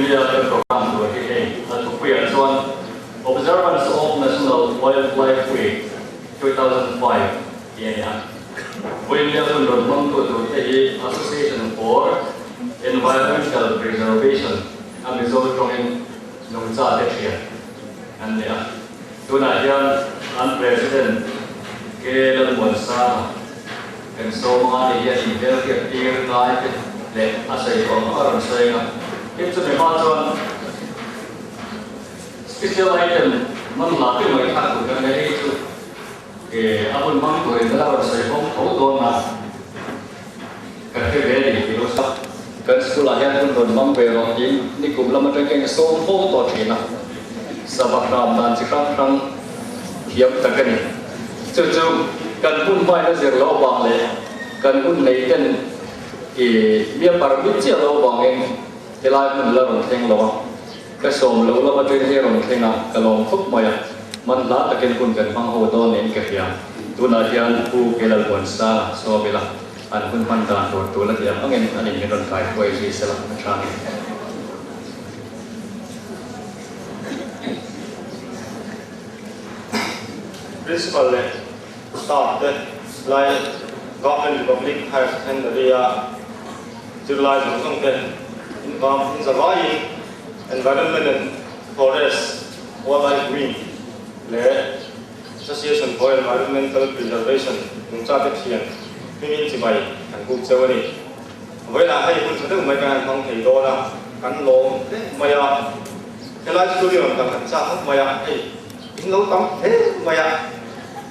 Vawiinnia kan program tur hi hei a thupuiah chuan Observance of National Wildlife Week 2005 tih a ni a. Vawiinnia hun rawn hmangtu turte hi Association for Environmental Preservation a Mizo tawngin nungchate thian an ni a. Tunah hian an President K. Lalmuansanga kan sawm anga ni hian inhmelhriat tir ngai te leh a sawi tawh ang a rawn sawi ang a. Tin chumi hma chuan Special item hman hla te mai thlak tur kan nei hei chu a hun hmang turin ka la rawn sawi hawng tho dawn a, ka hre ve a ni tih lo sa. Kan school ah hian hun rawn hmang ve rawh tiin nikum lam atang hian ka sawm fo tawh thin a, sava hram dan chi hrang hrang thiam tak a ni. Chu chu kan hun hmain a zir loh avang leh kan hun nei ten i mia permit chiah loh avangin helai hmun la rawn thleng lo a. Ka sawm lo lam atang hi a rawn thleng a, ka lawm khawp mai a, man hla takin hun kan hmang ho dawn niin ka hria. Tunah hian Pu Kelalbuansanga sawm ila, an hun hman dan tur tul a ti ang angin an in min rawn kai huai zui sela a tha ni. Principal leh staff te lai Government Republic Higher Secondary a zirlai zawng zawng te invam inzavaiin Environment and Forest Wildlife Wing leh Association for Environmental Preservation nungchate thian hmingin chibai kan kuk cheu a ni. Vawiinah hei hun tha deuh mai kan han hmang thei dawn a, kan lawm hle mai a. Helai chu i rawn kal kan chak khawp mai a, hei in lo tam hle mai a,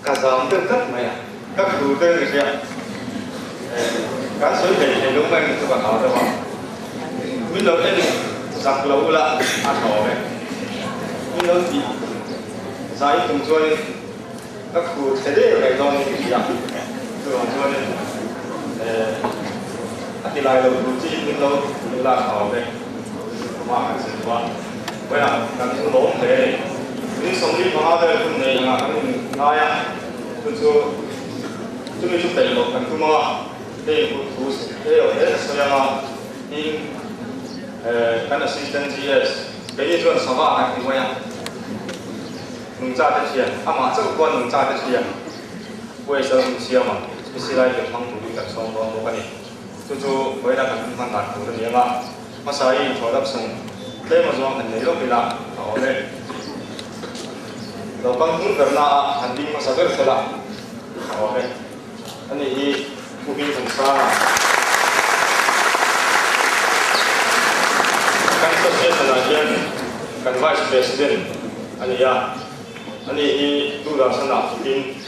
ka zam deuh tlat mai a, ka thu te ni sia, kan sawi hlei hlei lo mai ni chu ka hlau deuh a, min lo en zak lo ula a tha awm e, min lo tih zai tum chuanin ka thu chhe deuh mai dawn ni sia, chuvang chuanin a ti lai lo tur chi min lo ti ula a tha awm e. Amah kan zir duh a, vawiinah kan lawm hle a ni. Ni 45 vel hun nei angah kan inngai a, chu chu chumi chu peih loh kan tum ang a, hei thu hei lo hle ka sawi ang a, tin kan Assistant GS keini chuan sava kan ti mai a, nungcha te thian, amah chauh pawh nungcha te thian Waze a rawn siam ang, special item hmang turin kan sawm dawn bawk a ni. Chu chu vawiinah kan hun hman dan tur a ni ang a, hmasa i introduction tlem a zawng han nei lawk ila a awm e. Lo kal hnung berna ah han ding hmasa ber sela a awm e. Ani hi Pu Hmingthansanga kan association ah hian kan Vice President a ni a, ani hi Doordarshan ah thawkin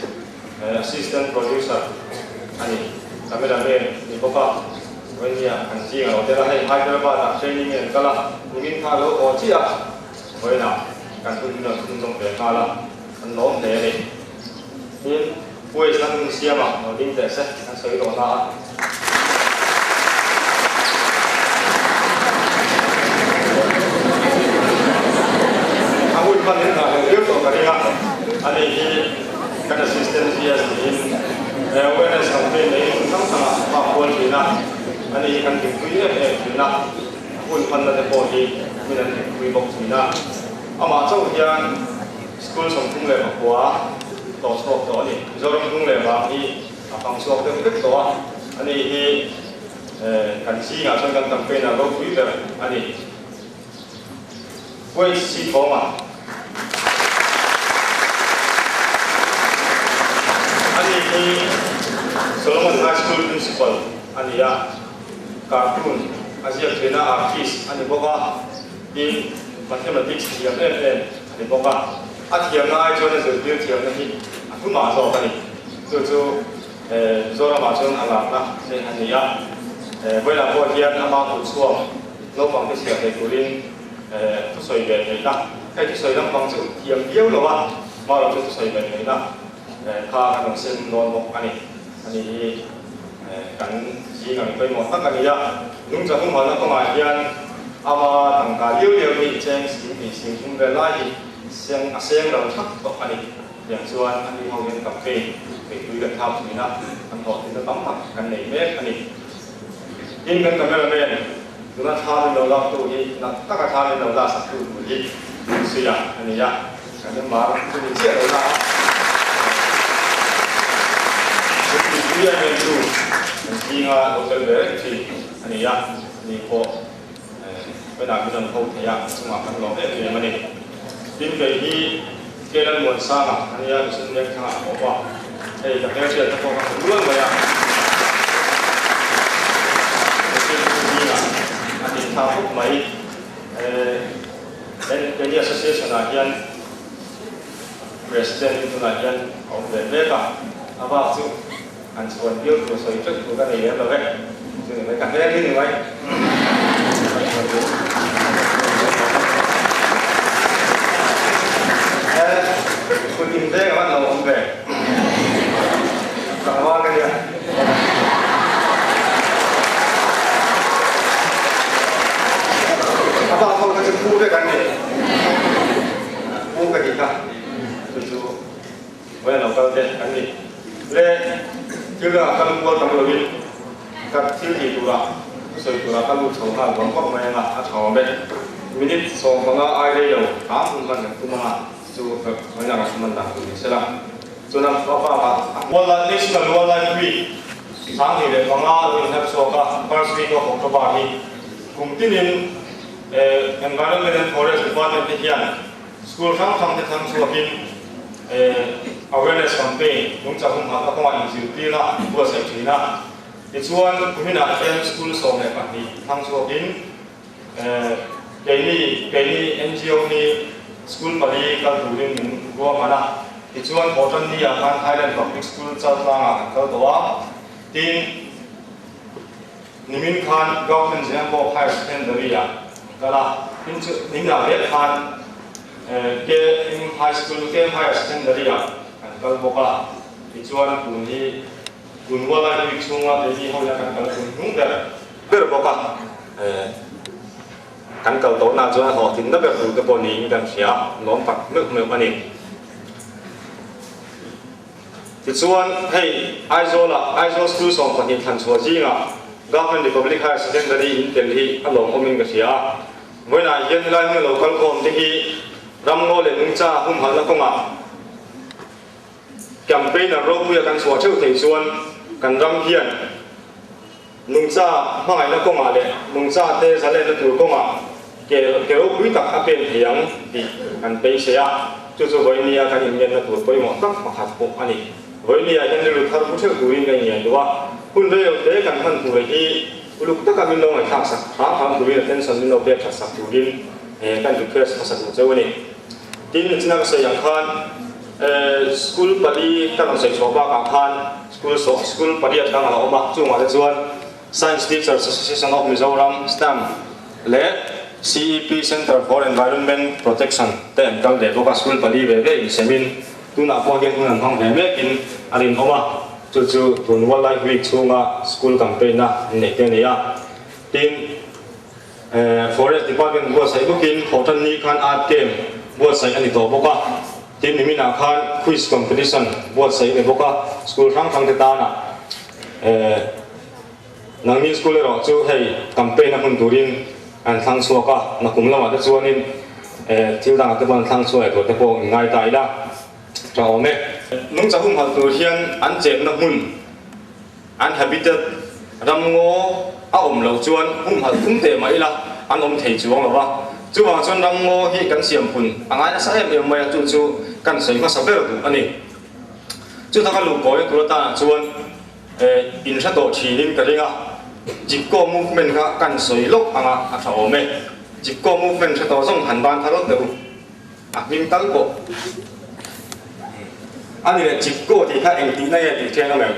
Assistant Producer a ni. Camera man ni bawk a, vawinia kan zing a lo tel a, hei Hyderabad ah training in an kal a, nimin kha a lo haw chiah a, vawiinah kan hun min rawn thunzawm ve nghal a, an lawm hle a ni. Tin, Waze lam hun siam a, lo ding teh se, kan sawi tawh na a. A hun hman in nghah hlel viau tawh ka ring a, ani hi Kan assistant GS niin awareness campaign nei hmun hrang hrangah hma kual thin a, ani hi kan hlimpui em em thin a, a hun hmanna te pawh hi min an hlimpui bawk thin a. Amah chauh hian school 39 tawh chhuak tawh a ni. Mizoram hnung leh vang hi a fang chhuak deuh vek tawh a, ani hi kan zingah chuan kan campaign a ropui ber a ni. Wait si thawm a. Ani hi Solomon High School Principal a ni a, cartoon a ziak thin a, artist a ni bawk a, tin mathematics thiam em em a ni bawk a. A thiamna ai chuan a zirtir thiamna hi a hlumah zawk a ni. Chu chu Mizoramah chuan a larna te a ni a. Vawilah pawh hian ama kutchhuak Naupang te chhiar thei turin thusawi ve theihna, hei thusawi lampang chu thiam viau lo a, hma chu thusawi ve theihna kha kan rawn sem dawn bawk a ni. Ani hi kan zing ang pawimawh tak a ni a, nungchang humhalna kawngah hian ama tangka liau liau hi cheng sing hnih sing thum vel lai hi seng a seng ro thak tawh a ni. Tiang chuan ani ho hian campaign beihpui kan thlak thin a, kan hlawhtlinna tam tak kan nei mek a ni. Tin kan cameraman. Tuna thla. thla min lo lak tu hi nat taka thla min lo la sak tu tur hi Suia a ni a, kan member chu ni chiah lo na a, min tihpui em em tu kan zinga lo tel ve reng thin a ni a, ni pawh Penah min rawn ho thei a, a chungah kan lawm em em a ni. Tin kei hi Kelan Muansanga a nia, Mission Vengthangah ka awm a, hei ka hmelhriatna pawh ka hmu nual mai a, Mission chu zingah a din thlak khawp mai. Keini Association ah hian President in tunah hian a awm ve mek a, a bak chu han chhuan viau tur sawi teuh tur ka nei lem lo e, chu ni mai ka hmel hi ni mai. Kut in veng a van lo awm ve, tlangval ka nia. A bak ho kha chu pu vek an ni. Pu ka tih kha chu chu vawiin lo kal te an ni. Le thil dangah kal kual tam loin ka thil tih turah thusawi turah ka lut chho nghal vang vang mai anga a tha awm e. Minute 15 ai rei lo hram hun hman kan tum anga chu ka vawiin ah ka hman dan tur ni sela. Chuan a bakah Wildlife National Wildlife Week 2005 lo inhlat chhuak a, first week of October hi kum tinin Environment and Forest Department te hian school hrang hrang te thlang chhuakin awareness campaign nungchang humhalhna kawngah inzirtirna an buatsaih thin a. Tichuan kuminah hian school 12 thlang chhuakin Keini, keini NGO hi school pali kal turin min ruahman a, tichuan Thawhtanni ah khan Highland Public School Chaltlangah kan kal tawh a, tin nimin khan Government Zembawk Higher Secondary ah kan kal a, tin chu niminah vek khan KM High School, KM Higher Secondary ah kan kal bawk a, tichuan tun hi tun Wildlife Week chhunga keini ho ila kan kal tun hnung ber ber bawk a. Kan kal tawhna chuan hlawhtlinna ber tur te pawh niin kan hria a, lawm tak meuh meuh a ni. Tichuan, hei Aizawla Aizawl School 12 thlan chhuah zingah Government Republic Higher Secondary in tel hi a lawmawmin ka hria a. Vawiinah hian helai hmun lo kal khawm te hi ramngaw leh nungcha humhalhna kawngah campaigner ropuia kan chhuah theuh thei chuan kan ram hian Nungcha hmangaihna kawngah leh nungcha te zalenna tur kawngah ke ke ropui tak a pen thei ang tih kan beisei a, chu chu Vawinia kan inngenna tur pawimawh tak pakhat pawh a ni. Vawinia hian rilru thar pu theuh turin ka inngen duh a, hun reilo te kan hman tur hi uluk taka min lo ngaihthlak sak hram hram turin attention min lo pek that sak turin kan request hmasa duh cheu a ni. Tin, nichina ka sawi ang khan school pali ka rawn sawi chhuah bakah khan school saw school pariat dang a la awm a, chungah te chuan Science Teachers Association of Mizoram, STAM, leh CEP, Centre for Environment Protection, te an kal ve bawk a, school pali ve ve insemin tunah pawh hian hun an hmang ve mekin a rinawm a, chu chu tun Wildlife Week chhunga school campaign-a an neih te a ni a, tin, Forest Department buatsaih bawkin Thawhtanni khan Art Camp buatsaih a ni tawh bawk a, tin niminah khan Quiz Competition buatsaih a ni bawk a, school hrang hrang te tana nangni school erawh chu hei campaign a hmun turin an thlang chhuak a, nakum lamah te chuanin thil dangah te pawh an thlang chhuak leh tur te pawh in ngai ta ila tha awm e. Nungcha humhalh tur hian an chenna hmun An habitat, ramngaw, a awm loh chuan humhalh tum teh mah ila an awm thei chuang lo va. Chuvang chuan ramngaw hi kan siam hun a ngai nasa em em mai a, chu chu kan sawi hmasa ber duh a ni. Chutah ka luh kawi tur atanah chuan in hre tawh thinin ka ring a, Jipko movement kha kan sawi lawk anga a tha awm e. Jipko movement hre tawh zawng han ban thar lawk teh u. A hming tal pawh a ni leh Chipko tih kha eng tihna nge tih thiang em?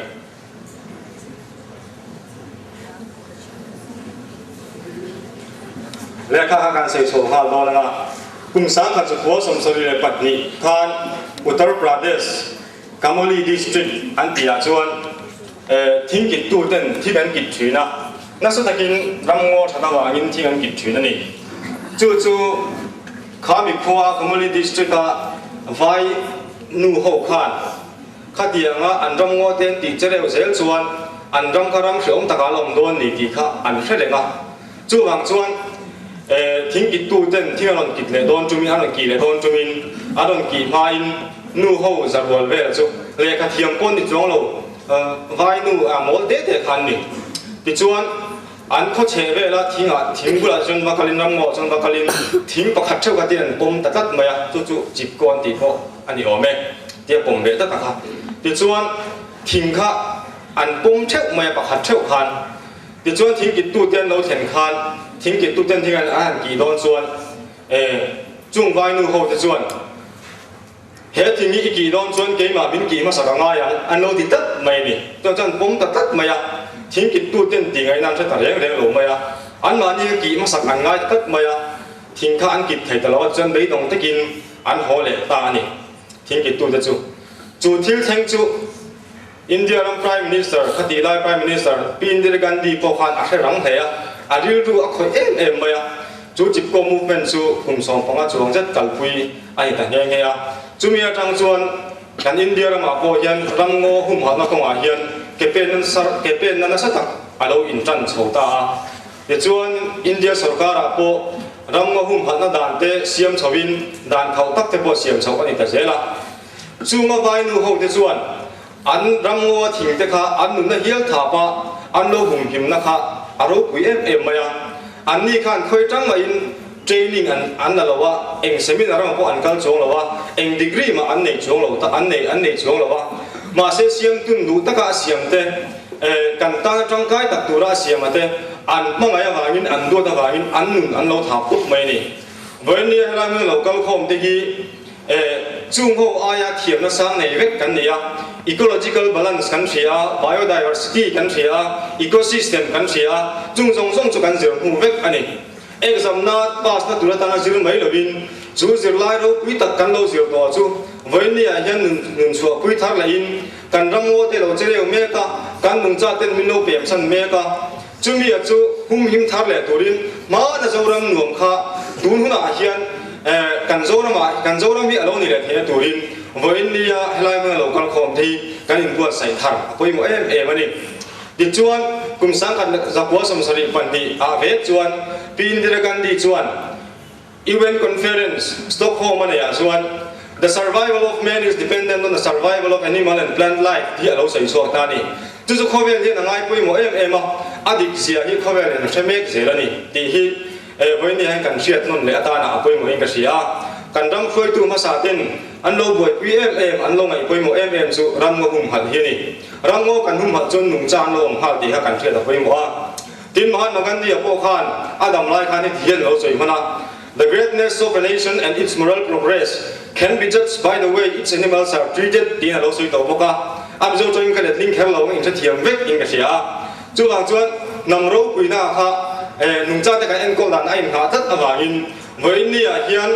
Lehkha kha kan sawi chho nghal dawn anga kum 1972 khan Uttar Pradesh Kamoli District an tihah chuan thing kit tuten thing an kit thin a, nasa takin ramngaw that avangin thing an kit thin a ni. Chu chu Khami khua Kamoli District a vai nu ho khan khatianga an ramngaw te an tih che reuh zel chuan an ram kha ram hreawm takah a la awm dawn ni tih kha an hre reng a. Chuvang chuan thing kittu ten thing a rawn kit leh dawn tumin, a rawn kih leh dawn tumin, a rawn kih hmain nu ho za rual vel chu lehkha thiam pawh ni chuang lo vai nu a mawl te te kha an ni. Tichuan an khaw chheh vela thingah thing bulah chuan va kalin ramngaw chuan va kalin thing pakhat theuh kha tin an pawm ta tlat mai a, chu chu chipkaw an tih pawh a ni awm e tia pawm ve tlat a kha. Tichuan thing kha an pawm theuh mai a pakhat theuh khan. Tichuan thingkittu te an lo thlen khan thingkittu ten thing an han kih dawn chuan chung vainu ho te chuan he thing hi i kih dawn chuan keimah min kih hmasak a ngai ang an lo ti tlat mai a ni. Chuan chuan an pawm ta tlat mai a, thingkittu ten tih ngaihna an hre ta reng reng lo mai a, anmahni kha kih hmasak an ngai ta tlat mai a, thing kha an kit thei ta lo a, tichuan beidawng takin an haw leh ta a ni thingkittu te chu. Chu thil thleng chu. India ram Prime Minister, khatih lai Prime Minister Pi Indira Gandhi pawh khan a hre rang hle a, a rilru a khawih em em mai a. Chu Chipko movement chu kum 15 chuang zet kalpui a ni ta nghe nghe a. Chumi atang chuan kan India ramah pawh hian ramngaw humhalhna kawngah hian ke pen ke penna nasa tak a lo intan chho ta a. Tichuan India sorkarah pawh ramngaw humhalhna dan te siam chhoin dan khauh tak te pawh siam chhoh a ni ta zel a. Chunga vainu ho te chuan an ramngaw thing te kha an nunna hial thap a, an lo humhimna kha a ropui em em mai a. Anni khan khawi tang mahin training an an la lo a, eng seminar emaw pawh an kal chuang lo a, eng degree mah an nei chuang lo ta an nei an nei chuang lo a. Mahse siamtun duh taka a siam te, kan tana tangkai tak tura a siam a te an hmangaih avangin an duat avangin an nun an lo thap khawp mai a ni. Vawinia helai hmuna lo kal khawm te hi Chung ho aia thiamna sang nei vek kan nei a, ecological balance kan hria a, biodiversity kan hria a, ecosystem kan hria a, chung zawng zawng chu kan zir hmu vek a ni. Exam na pass na tur atanga zir mai lovin chu zirlai ropui tak kan lo zir tawh chu vawinia hian nun chhuahpui thar lehin kan ramngaw te lo che reu mek a, kan nungcha ten min lo pem chhan mek a, chumia chu humhim thar leh turin hmana Zoram nuam kha tun hunah hian Kan Zoramah, kan Zoram hi a lo ni leh theihna turin vawiin nia helai hmuna lo kal khawm te hi kan inbuatsaih thar a pawimawh em em a ni. Tichuan, kum 1972 ah vek chuan Pi Indira Gandhi chuan UN Conference Stockholm a neihah chuan The survival of man is dependent on the survival of animal and plant life tih a lo sawi chhuak ta a ni. Chu chu khawvel hian a ngai pawimawh em em a, a dik zia hi khawvelin a hre mek zel a ni tih hi Vawiin hian kan hriat nawn leh atana a pawimawhin ka hria a, kan ram hruaitu hmasa ten an lo buaipui em em, an lo ngaih pawimawh em em chu ramngaw humhalh hi a ni. Ramngaw kan humhalh chuan nungcha an lo awm nghal tih kha kan hriat a pawimawh a. Tin, Mahatma Gandhi-a pawh khan a dam lai khan heti hian a lo sawi hman a, The greatness of a nation and its moral progress can be judged by the way its animals are treated tiin a lo sawi tawh bawk a. A Mizo tawngin ka letling kher lo ang inhrethiam vek in ka hria a. Chuvang chuan hnam ropuina kha nungchate kan enkawl dan a inghah tlat avangin vawiinniah hian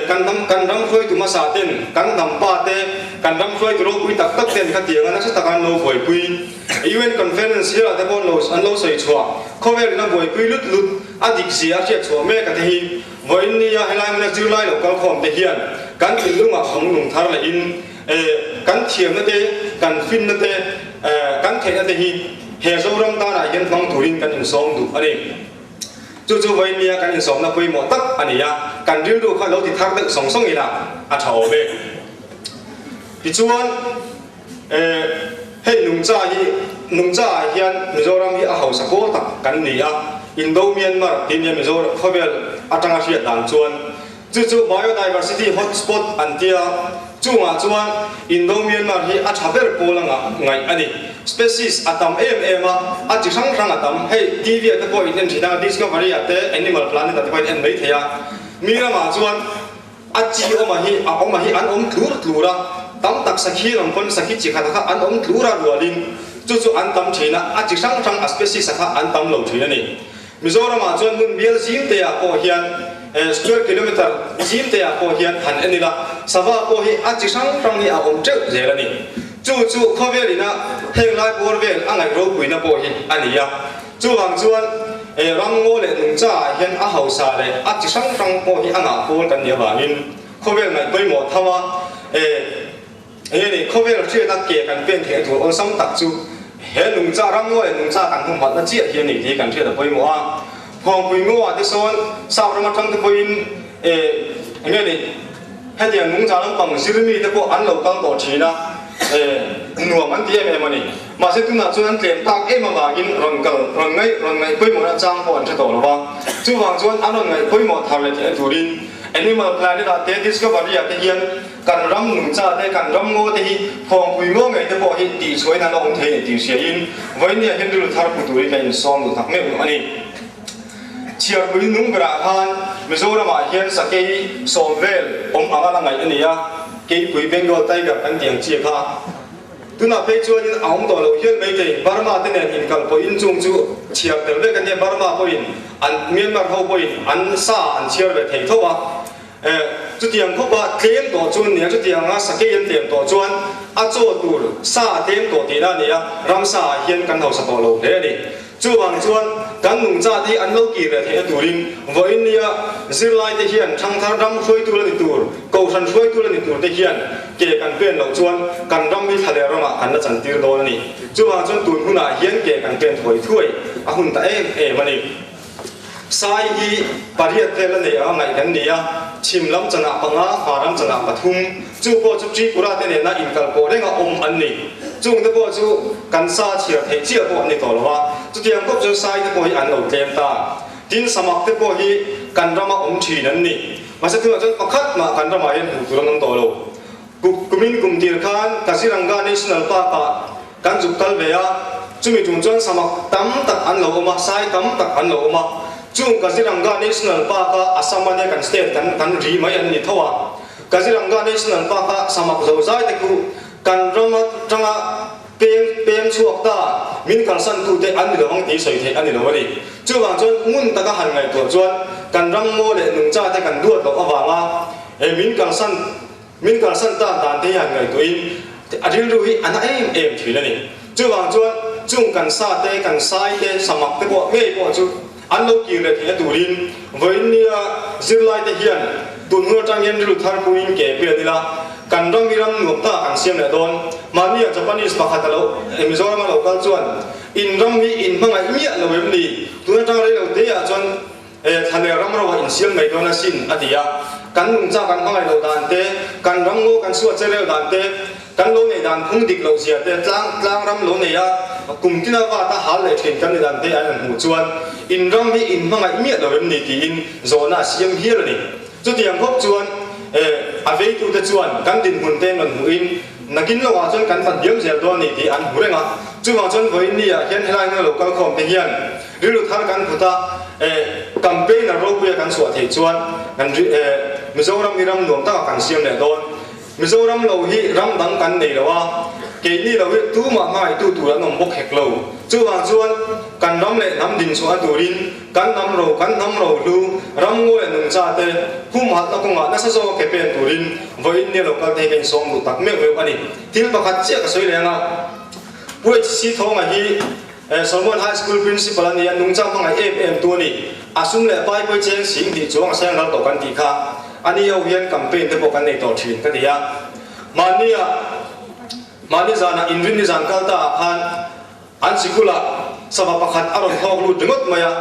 kan hnam kan ram hruaitu hmasa ten, kan hnam pa te, kan ram hruaitu ropui tak tak ten khatianga nasa taka an lo buaipui. UN Conference hialah te pawh an lo sawi chhuah, khawvel in a buaipui lut lut, a dik zia a hriat chhuah mek a te hi vawiinnia helai hmuna zirlai lo kal khawm te hian kan thinlungah hawng lung thar lehin Kan thiamna te, kan finna te, kan theihna te hi he Zoram tanah hian hmang turin kan insawm duh a ni. Chu chu vawinia kan insawmna pawimawh tak a ni a, kan rilru kha lo ti thar deuh sawng sawng ila a tha awm e. Tichuan, hei nungcha hi, nungcha ah hian Mizoram hi a hausa pawl tak kan ni a, Indo-Myanmar tih nia Mizoram khawvel atanga hriat dan chuan Chu chu biodiversity hotspot an tia, chungah chuan Indo-Myanmar hi a tha ber pawl anga ngaih a ni. Species a tam em em a, a chi hrang hrang a tam. Hei TV ah te pawh in en thin a, Discovery ah te, Animal Planet ah te pawh in en mai thei a. Mi ramah chuan a chi awma hi a awma hi an awm tlur tlur a, tam tak sakhi lam pawn sakhi chi khat kha an awm tlur a rualin chu chu an tam thin a, a chi hrang hrang a species a kha an tam lo thin a ni. Mizoramah chuan hmun bial zimteah pawh hian square kilometre zimteah pawh hian han en ila, sava pawh hi a chi hrang hrang hi a awm teuh zel a ni. Chu chu khawvel ina heng lai bawr vel a ngaih ropuina pawh hi a ni a. Chuvang chuan ramngaw leh nungcha ah hian a hausa leh a chi hrang hrang pawh hi a ngah pawl kan nih avangin khawvel ngaih pawimawh tho a, Enge ni, khawvel hriatna ke kan pen theih tur awlsam tak chu he nungcha, ramngaw leh nungcha kan humhalhna chiah hi a ni tih kan hriat a pawimawh a. Phawngpui ngaw ah te sawn Sap ram atang te pawhin eh eng nge ni hetiang nungcha lampang zirmi te pawh an lo kal tawh thin a, eh nuam an ti em em a ni. Mahse tunah chuan an tlem tak em avangin rawn kal rawn ngaih rawn ngaih pawimawhna chang pawh an hre tawh lo va. Chuvang chuan an rawn ngaih pawimawh thar leh theihna turin Animal Planet ah te Discovery ah te hian kan ram nungcha te kan ram ngaw te hi phawngpui ngaw ngei te pawh hi tihchhuahin an la awm thei a ni tih hriain vawinia hian rilru thar hmu turin ka insawm duh tak meuh meuh a ni. Chhiarpui nung berah khan Mizoramah hian sakei sawm vel awm anga la ngaih a ni a, keipui Bengal Tiger kan tih ang chi kha Tunah phei chuanin a awm tawh lo hial mai thei. Burma te nen inkal pawhin chung chu chhiar tel vek a nia, Burma pawhin an Myanmar ho pawhin an sa an chhiar ve thei tho a. Eh, chutiang khawpa tlem tawh chu nia, chutianga sakei an tlem tawh chuan a chaw tur sa a tlem tawh tihna a ni a, ramsa ah hian kan hausa tawh lo hle a ni. Chuvang chuan kan nungcha te hi an lo kir leh theihna turin vawiin nia zirlai te hian thangthar ram hruaitu la ni tur, kohhran hruaitu la ni tur te hian ke kan pen loh chuan kan ram hi thla leh ramah kan la chantir dawn a ni. Chuvang chuan tun hunah hian ke kan pen thuai thuai a hun ta em em a ni. Sai hi pariat vel a nei anga ngaih kan ni a, chhim lam chanah panga, hma ram chanah pathum, chu pawh chu Tripura te nena inkalpawh renga awm an ni. Chung te pawh chu kan sa chhiar theih chiah pawh an ni tawh lo a, chutiang kawp chuan sai te pawh hi an lo tlem ta. Tin, samak te pawh hi kan rama awm thin an ni. Mahse tunah chuan pakhat mah kan ramah hian hmuh tur an awm tawh lo. Kumin kum tir khan Kaziranga National Park-ah Kan zuk kal ve a, chumi tum chuan samak tam tak an lo awm a, sai tam tak an lo awm a. Chung Kaziranga National Park-a Assam ania kan state kan kan ri mai an ni tho a. Kaziranga National Park-a samak zo zai te khu kan ram atanga peng peng chhuak ta min kalsan tute an ni lo ang tih sawi theih a ni lo a ni. Chuvang chuan ngun taka han ngaihtuah chuan kan ram ngaw leh nungcha te kan duat loh avanga min kalsan Min kalsan tak dan te hian ngaihtuahin a rilru hi a na em em thin a ni. Chuvang chuan chung kan sa te, kan sai te, samak te pawh ngei pawh chu an lo kir leh theihna turin vawiin nia zirlai te hian tun hun atang hian rilru thar puiin ke pian ila kan ram hi ram nuam tak kan siam leh dawn. Mahnia Japanese pakhat a lo Mizoram a lo kal chuan in ram hi in hmangaih miah lo em ni? Tun atang rei lo te ah chuan He thlaleh ram ro ah insiam mai dawn asin, a ti a. Kan nungcha kan hmangaih loh dan te, kan ram ngaw kan suat che rel dan te, kan lo neih dan phung dik loh zia te, tlang tlang ram lo neih a, kum tina vat a hal leh thin kan ni dan te an han hmuh chuan in ram hi in hmangaih miah lo em ni tiin zawhna a siam hial a ni. Chutiang khawp chuan a veitute chuan kan dinhmun te rawn hmuhin nakin lawkah chuan kan tla hniam zel dawn a ni tih an hmu reng a. Chuvang chuan vawiin ni ah hian helai hmuna lo kal khawm te hian Rilru thar kan phut a, campaigner ropuia kan chhuah theih chuan kan Mizoram hi ram nuam takah kan siam leh dawn. Mizoram lo hi ram dang kan nei lo a, keini lo hi tumah hmangaihtu tur an awm bawk hek lo. Chuvang chuan kan ram leh hnam din chhuahna turin kan hnam ro, kan hnam rohlu, ram ngaw leh nungcha te humhalhna kawngah nasa zawka ke pen turin vawiin nia local te hi ka insawm duh tak meuh meuh a ni. Thil pakhat chiah ka sawi leh ang a, Pu HC Thawnga hi Solomon High School Principal a ni a, nungchang hmangaih em em tu a ni. A sum leh pai pawh cheng sing tih chuang a seng ral tawh kan tih kha. A ni ho hian campaign te pawh kan nei tawh thin ka ti a. Mahnia mahni zanah inrinni zan kal ta ah khan an sikul ah sava pakhat a rawn thawk lut ringawt mai a,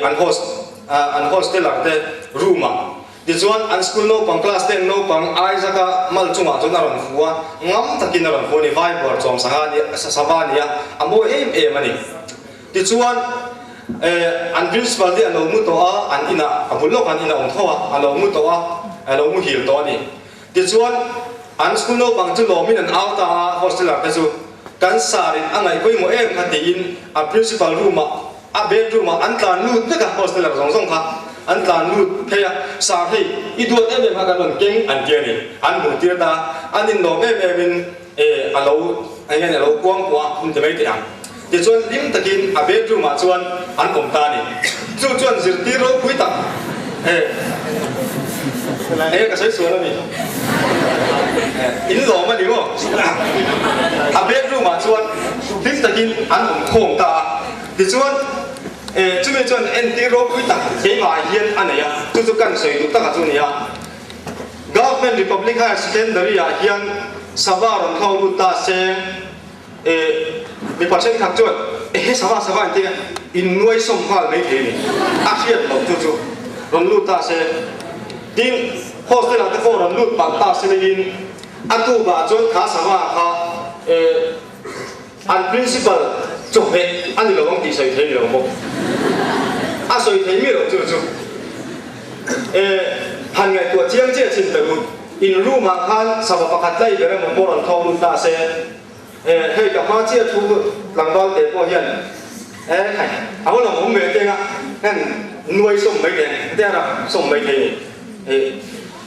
an host an hosteler te room ah. Tichuan, an school naupang class ten naupang Isaac-a mal chungah chuan a rawn fu a, ngam takin a rawn fu a ni, vai buar chawm sangha a ni, sava a ni a, a mawi em em a ni. Tichuan, eh, an principal te a lo mu tawh a, an inah, a bul lawkah an inah awm tho a, a lo mu tawh a, a lo muhil tawh a ni. Tichuan, an school naupang chu lawmin an au ta a, hosteler te chu, Kan sarin a ngaih pawimawh em kha tiin a principal room-ah, A bedroom ah an tlan lut vek a, hosteler zawng zawng kha an tlan lut phei a, Sir hei i duat em em kha kan rawn keng an ti a ni, an hmuh tir ta a, an inlawm em em in e a lo eng nge ni a lo kuang kuah a an ti mai teh ang. Tichuan hlim takin a bedroom ah chuan an awm ta a ni. Chu chuan zirtir ropui tak e eng nge ka sawi sual a ni, inlawm a ni maw? A bedroom ah chuan hlim takin an awm khawm ta a. Tichuan, chumi chuan entir ropui tak keimah hian a nei a, chu chu kan sawi duh taka chu a ni a. Government Republic Higher Secondary ah hian sava rawn thlawk lut ta se, mipa thenkhat chuan ehe sava sava an ti a. in nuai sawm nghal mai thei a ni. A hriat loh chu chu rawn lut ta se. Tin, hostel ah te pawh rawn lut palh ta se lengin a tukah chuan kha sava kha eh an principal chawhmeh a ni lo ang tih sawi thei ni lo maw? A sawi thei miah lo chu chu eh han ngaihtuah chiang chiah chin teh u. In room ah khan sava pakhat tlai ber emaw pawh rawn thawk lut ta se. Eh, hei ka hma chiah thu tlangval te pawh hian eh khai a ho lam awm ve teng a, heng nuai sawm mai teng te a rak sawm mai thei ni. Eh,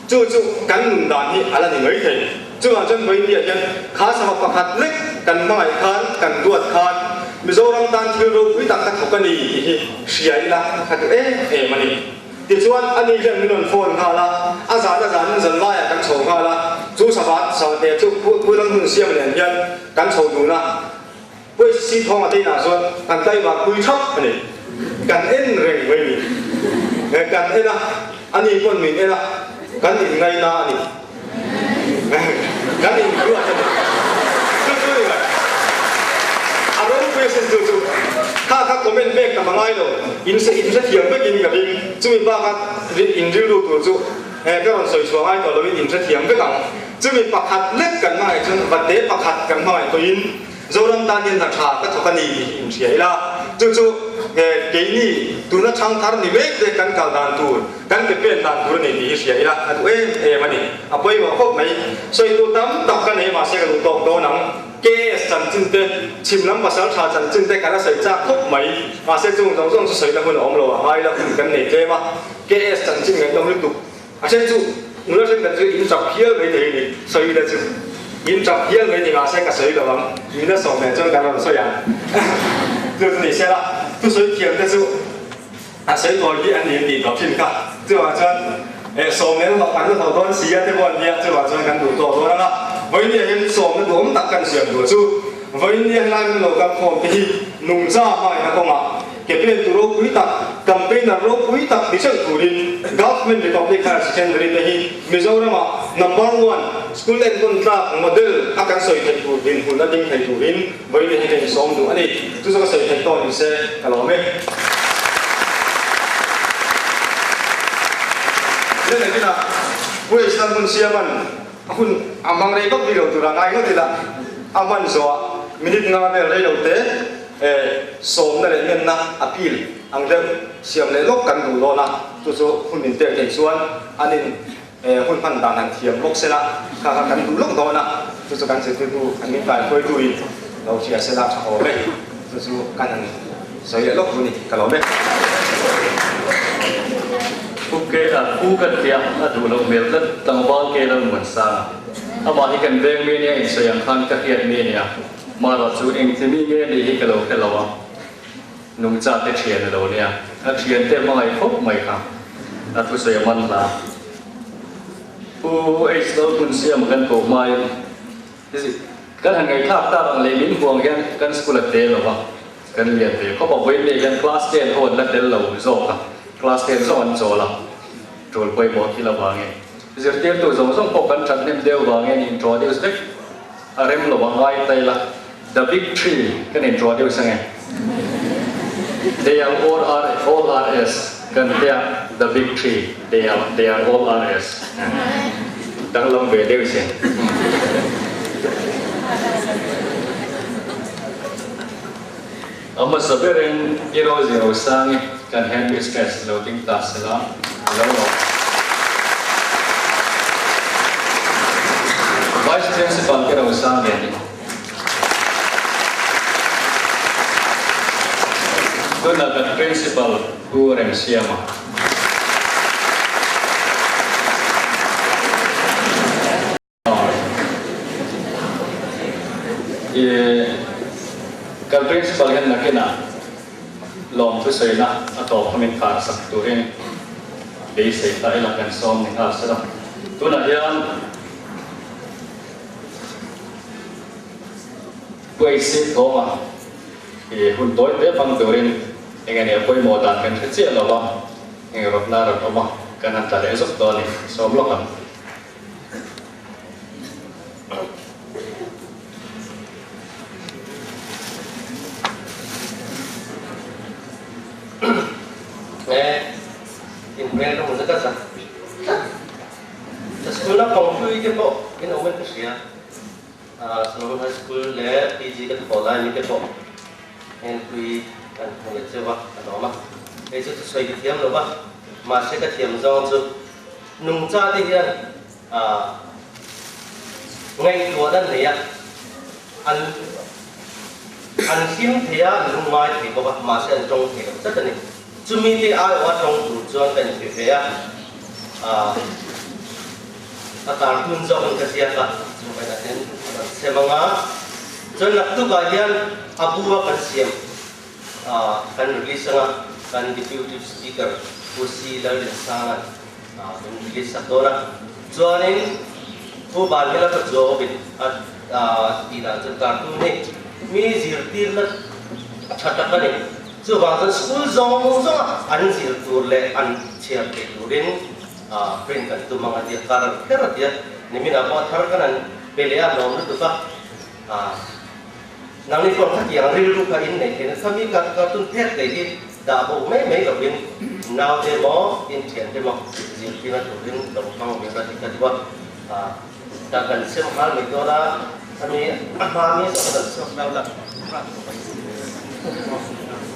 chu chu kan nun dan hi a la ni mai thei. Chuvang chuan Vawiindia hian kha sava pakhat lek kan hmangaih khan, kan duat khan Mizoram tan thil ropui tak ka thawk a ni tih hi hria ila ka duh em em a ni. Tichuan, ani hian min rawn phone nghal a, a zan a zanin zan laiah kan chho nghal a, chu sava sava chu Phulang hmun siam nen hian kan chho dun a, Puaisi thawng a teinah chuan kan tlaivar pui thap a ni. Kan en reng mai ni. Kan en a, ani pawn min en a, kan inngaina a ni. Kan inruat a ni. Chu chu ni mai. A ropui asin chu chu. Kha kha comment pek tam a ngai lo. In se in hrethiam vekin ka ring. Chumi baka in rilru tur chu he ka rawn sawi chhuah ngai tawh loin in hrethiam vek ang. Chumi pakhat lek kan hmangaih chuan vate pakhat kan hmangaih pawhin Zoram tan hian hna tha ka thawk a ni tih hi inhria ila, chu chu keini tuna thangthar ni mek te kan kal dan tur, kan ke pen dan tur a ni tih hi hria ila a duh em em a ni. A pawimawh khawp mai. Sawi tur tam tak ka nei mahse ka duh tawk dawn ang. KS chanchin te, chhim lam pasal tha chanchin te ka la sawi chak khawp mai. Mahse chung zawng zawng chu sawina hun a awm lo a, ngai la hun kan nei tlem a. KS chanchin ngaihnawm lutuk. A then chu nula thenkhat chu in chap hial mai thei a ni, sawi ila chu in chap hial mai ni mahse ka sawi lo ang, min a sawm leh chuan kan rawn sawi ang. Chu chu ni se la, thusawi thiam te chu a sawi tawi hi an ni an tih tawh thin kha. Chuvang chuan eh sawm leh hlawh kan la hlawh dawn si a te pawh an nia, chuvang chuan kan duh tawh dawn ang a. Vawinia hian sawmna duhawm tak kan siam duh chu vawinia helai min lo kal khawm te hi nungcha hmaina kawngah Ke pen tu ropui tak, campaigner ropui tak ni hreuh turin Government Republic Higher Secondary te hi Mizorama number one school enkawn tlak model a kan sawi theih tur dinhmun a ding thei turin vawiin hi ka insawm duh a ni. Chu chu ka sawi theih tawh ni se ka lawm e. Len nakinah Pu Islam hun siaman a hun a hmang rei vak bik lo tura ngai ngawt ila a hman zawhah minute nga vel rei lo te Sawmna leh ngenna, appeal, ang deuh siam leh lawk kan duh dawn a, chu chu hun min pek theih chuan an in hun hman dan han thiam bawk se la, kha kha kan duh lawk dawn a, chu chu kan zirtirtu an min kaihruaitu in lo hria se la tha awm e, chu chu kan han sawi leh lawk duh a ni, ka lawm e. Pu Ke a pu ka tia a duh loh hmel tlat tlangval ke lo nuan sang a, amah hi kan veng mi ania insawi ang khan ka hriat mi ania. Mahrawh chu engtimi nge nih hi ka lo hre lo a, nungcha te thian a lo nia, a thian te hmangaih khawp mai kha a thusawi a man hla. Pu H Lalhmun Siama kan koh hmain kan han ngaihthlak tak ang leh min huang hian kan school a tel lo va, kan lian ve khawp a, vawiin leh hian class 10 ho an la tel lo zawk a, class 10 zawk an chawl a, tul pawimawh thil avangin zirtirtu zawng zawng pawh kan thathnem deuh vangin introduce vek. A rem lo a ngai ta ila, the big three kan introduce ange. They are all R all RS kan tia the big three they are they are all RS. Danglam ve deuh se. A hmasa berin i Rosie Rosangi kan headmistress lo ding ta sela lo lawm. Vice Principal Pi Rosangi a ni. Tunah kan Principal Pu Remsiama. Kan Principal hian nakinah lawmthu sawina a tawp kha min khar sak turin beisei ta ila kan sawm ni nghal sela. Tunah hian Pu Eisi Thawma i hun tawi te hmang turin eng nge pawimawh dan kan hre chiah lo va, eng rawtna a rawn awm a, kan han tla leh zawk dawn a ni. Sawm lawk ang. In hmel ka hmu zet a zak tlat. Ka school naupang hlui te pawh in awm in ka hria. Solomon High School leh PG ka thawh lai mi te pawh heng hlui kan hmu leh cheu a, ka lawm a. Hei chu thusawi ka thiam lo va, mahse ka thiam zawng chu nungcha te hian ngaihtuah dan nei a, an an hlim thei a, an lungngai thei bawk a, mahse an tawng thei lo tlat a ni. Chumi te aiawha tawng tur chuan ka inpe ve a. A cartoon zawk in ka ziak a, chu vawiinah hian a rawn sem ang a, chuan naktukah hian a bu a kan siam kan release ang a, kan Deputy Speaker Pu Si Lalrinsanga'n min release sak dawn a, chuanin Pu Vanhela ka chuangawin a tih dan chuan cartoon hi mi zirtirna tha tak a ni, chuvang chuan school zawng zawnga an zir tur leh an chhiar thei turin Print kan tum ang a tia, kar kher a tia, niminah pawh a thar kan han pe leh a, lawm lutuk a, nangni pawh khatiang rilru kha in nei thei nasa mi cartoon phek te hi dah bo mai mai lovin naute emaw inthiante emaw zirtirna turin lo hmang ve rawh tih ka duh a, dah kan sem nghal mai dawn a, khami a hma mi zawng kan chhuak deuh la,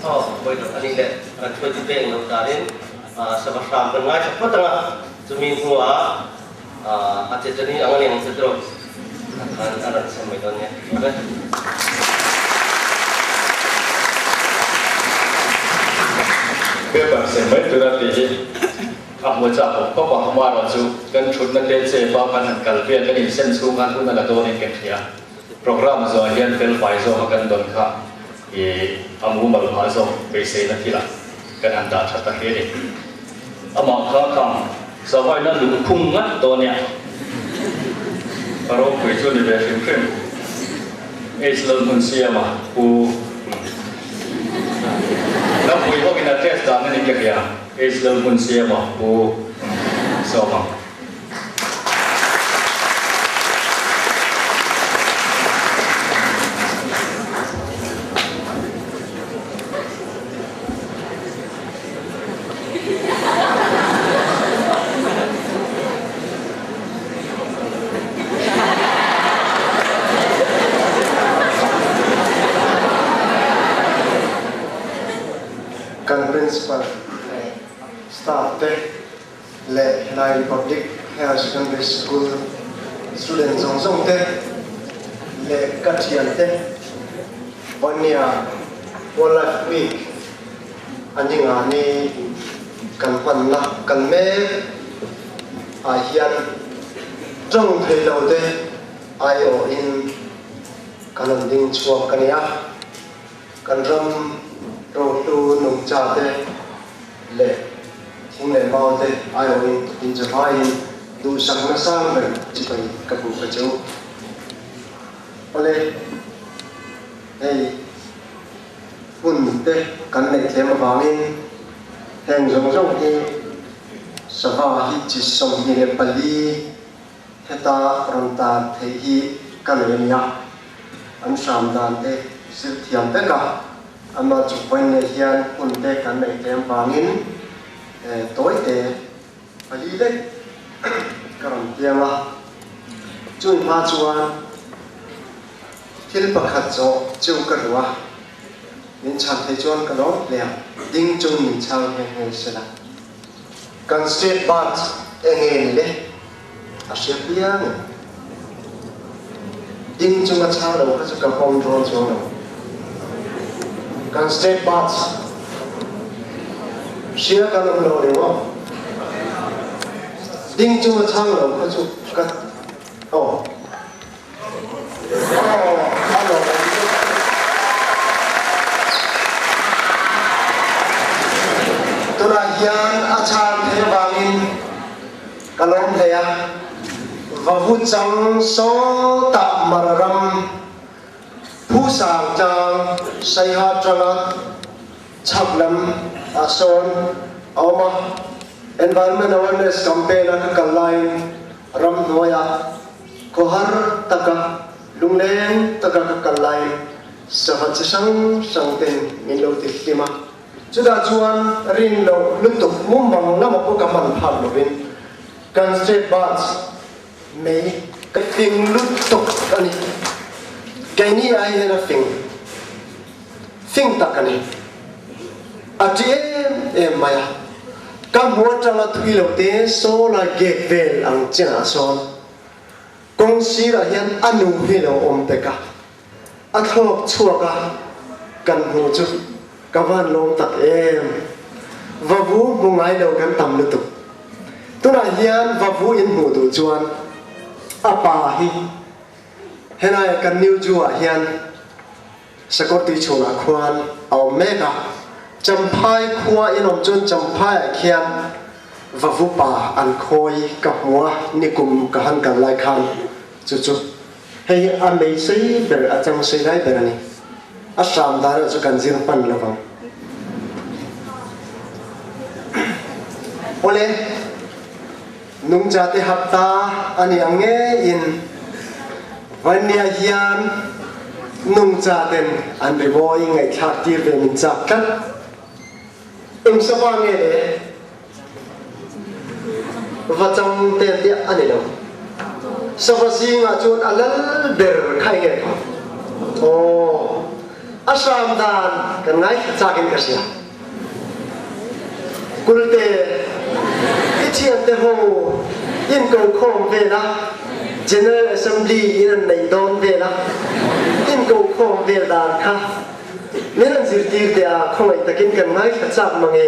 aw pawilo a ni leh kan hruaitu te englo danin. Sava hram kan ngaithla phawt ang a, chumi hnuah a che chani ang a ni ang che tiraw khan a rawn sem mai dawn nia. Amen. Paper sem mai tura tih hi a hmu chak awm khawp a, amaherawhchu kan thutna te chep a kan han kal vel kan insem chhung khan hun a la dawnin kan hria. Programme zawh hian felfai zawka kan dawn kha I a mumal phah zawk beiseina thilah kan han dah tha ta hle a ni. Amah kha khang savaina luhkhung ngat dawn nia. Ka ropui chu ni ve hrim hrim. H Lalhmunsiama Pu Lampui ho in a test dan a ni ka hria. H Lalhmunsiama Pu Sawma. Kan Principal leh Staff te leh helai Republic Higher Secondary School student zawng zawng te leh ka thian te Vawnia Wildlife Week a ni nga ni kan hmanna kal mek ah hian tawng thei lo te aiawhin kan rawn ding chhuak a ni a, kan ram rohlu nungcha te leh thing leh mau te aiawhin inchawhaiin duhsakna sang ber chibai ka buk a che u. Awle, hei hun te kan neih tlem avangin heng zawng zawng hi sava hi chi 24 heta rawn tar theih hi ka nei a nia. An hram dan te zir thiam vek a, ama chu vawiin leh hian hun te kan neih tlem vangin tawi te pali lek ka rawn piang a. Chumi hma chuan thil pakhat zawh chu ka duh a, min chhan thei chuan ka lawm hle ang, ding chung min chhang nghe nghe sela. Kan state bird enge ni le? A hria piang e. Ding chunga chhang lo kha chu ka pawm dawn chuang lo. Kan state birds hria kan awm lo ni maw? Ding chunga chhang lo kha chu ka aw. Aw a lawm awm chu. Tunah hian a chhan theih avangin ka lawm hle a, Vavu chang sawtah Mara ram Phusang tlang Saiha tanga chhak lam ah sawn a awm a, Environment Awareness Campaign a ka kal laiin ramhnuaiah Khawhar taka lungleng taka ka kal laiin sava chi hrang hrang ten min lo ti hlim a. Chutah chuan rin loh lutuk mumang lamah pawh ka hman phak lovin kan state bus mei ka fing lutuk a ni. Keini ai hian a fing fing tak a ni. A ti em em mai a. Ka hmu atanga thui lo te sawlai gate vel ang chenah sawn kawng sirah hian a nu hi lo awm pek a. A thlawk chhuak a, kan hmu chu ka van lawm tak em. Vavu hmu ngai lo kan tam lutuk. Tunah hian vavu in hmuh duh chuan a pa hi helai kan New Zoo ah hian sakawr tui chhungah khuan a awm mek a. Champhai khua in awm chuan Champhai ah khian vavu pa an khawi ka hmu a, nikum ka han kal lai khan chu chu. Hei hi a mei sei ber, a chang sei lai ber a ni. A hram dan erawh chu kan zir hman lo vang. Awle, nungchate hapta a ni ang ngeiin Vania hian nungchaten an rimawi ngaihthlak tir ve min chak tlat. Eng sava nge le? Va chang te tiah a ni lo. Sava zingah chuan a lal ber kha enge tho? Aw, a hram dan kan ngaithla chakin ka hria. Kulte, i thiante ho in ko khawm vel a, General Assembly in an nei dawn vel a, in ko khawm vel dan kha Min an zirtir teh a, khawngaih takin kan ngaithla chak mang e.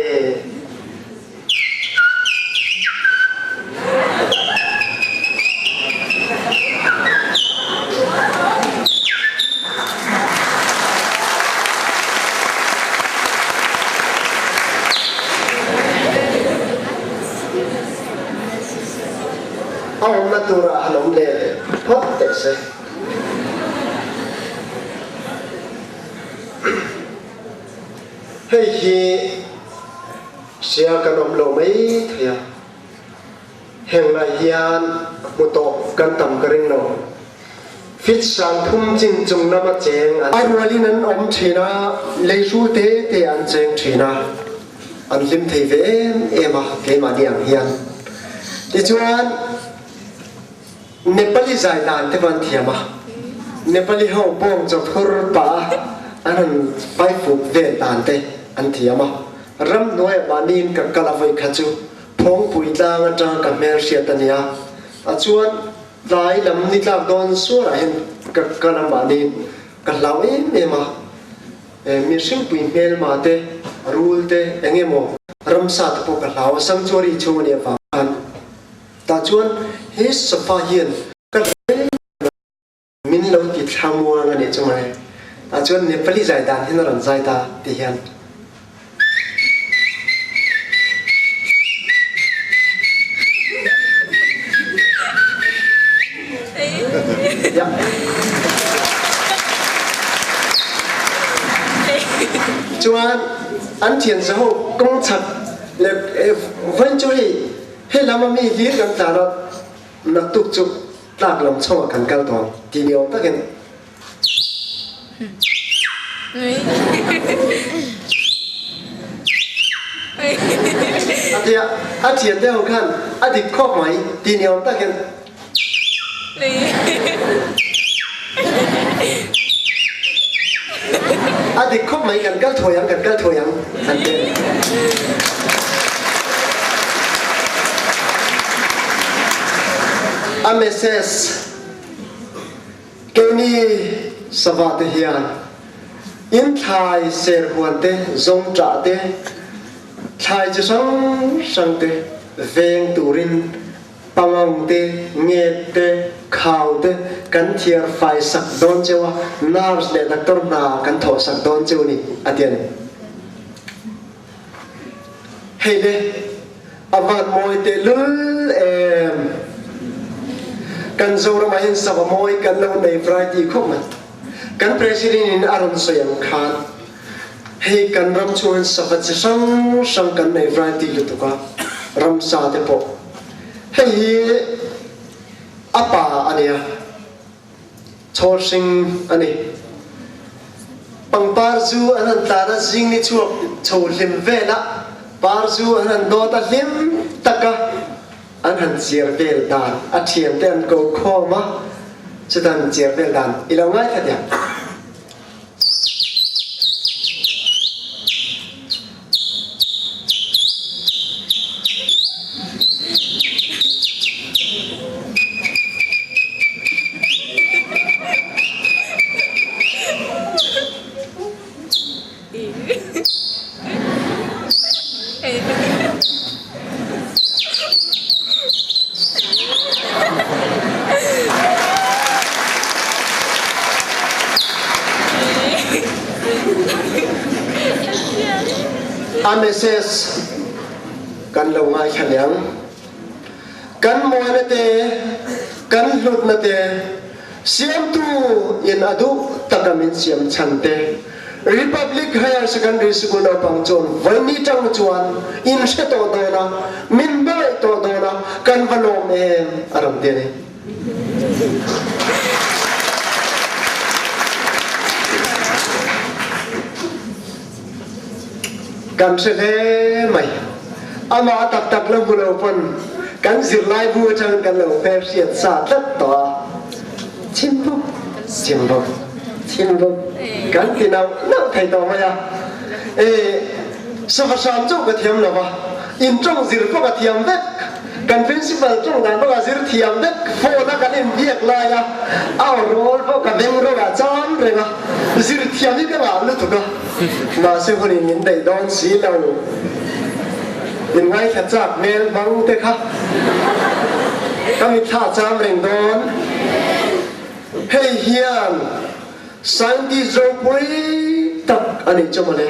A awmna turah han awm leh phawt teh se. Hei hi hria kan awm lo mai thei a, heng lai hian hmu tawh kan tam ka ring lo. Fit sang thum chin chung lama cheng an. A rualin an awm thin a, leihrul te te an cheng thin a, an hlim thei ve em em a keimahni ang hian. Tichuan. Nepali zai dan te pawh an thiam a, Nepali ho bawng chaw phur pah a an han vai fuk vel dan te an thiam a. Ramhnuaiah mahniin ka kal a vawi kha chu Phawngpui tlang atanga ka hmel hriat a nia. A chuan tlai lam ni tlak dawn suarah hian ka kal a mahniin ka hlau em em a. Mihringpui hmelma te, rul te, eng emaw ramsa te pawh ka hlau a, sanctuary chhung a nih avang khan. Tah chuan he sofa hian ka hle min lo ti thlamuang a nih chu mawle. Tah chuan Nepali zai dan hian a rawn zai ta ti hian. Chuan an thian zaho kawng chak leh vawiin chu hei He lam a mi hlir kan tlan a, naktuk chu tlak lam chungah kan kal dawn ti ni awm takin. A ti a, a thiante ho khan a dik khawp mai ti ni awm takin. A dik khawp mai kan kal thawi ang kan kal thawi ang an ti. A message keini sava te hian in thlai ser huan te zawng ṭah te thlai chi hrang hrang te veng turin Pangang te, nget te, khau te kan thiar fai sak dawn cheu a, nurse leh doctor hna kan thawh sak dawn cheu ni, a ti a ni. Hei le, a van mawi tehlul em! Kan Zoram ah hin sava mawi kan lo nei variety khawp mai. Kan President in a rawn sawi ang khan, hei kan ram chhung hin sava chi hrang hrang kan nei variety lutuk a, ramsa te pawh. Hei hi a pa a nia, chhawlhring a ni. Pangpar zu an han tlan a, zing ni chhuak chho hlim velah par zu an han dawt a, hlim taka an han chiar vel dan, a thiante an ko khawm a, chuta an chiar vel dan i lo ngaithla diam. A message kan lo ngaithla leng. Kan mawina te, kan hlutna te, Siamtu in a duh tak a min siam chhan te, Republic Higher Secondary School naupang chuan vaini tang chuan in hre tawh dawn a, min hmangaih tawh dawn a, kan va lawm em a rawn ti a ni. Kan hre hle mai. Amah tak tak la hmu lo pawn kan zirlaibu atangin kan lo hmel hriat sa tlat tawh a. Chim bawk, chim bawk, chim bawk kan ti nauh nauh thei tawh mai a. E, sava hram chauh ka thiam lo va, in tawng zir pawh ka thiam vek. Kan principal tawng dan pawh ka zir thiam vek. Phone a kan inbiak lai a, a aw rawl pawh ka beng rawng ah cham reng a, zir thiam hi ka ngah lutuk a. Mahse hunin min daih dawn si lo. Min ngaithla chak hmel hmang te kha ka mitthla cham reng dawn. Hei hian scientist ropui tak a nih chu mawle.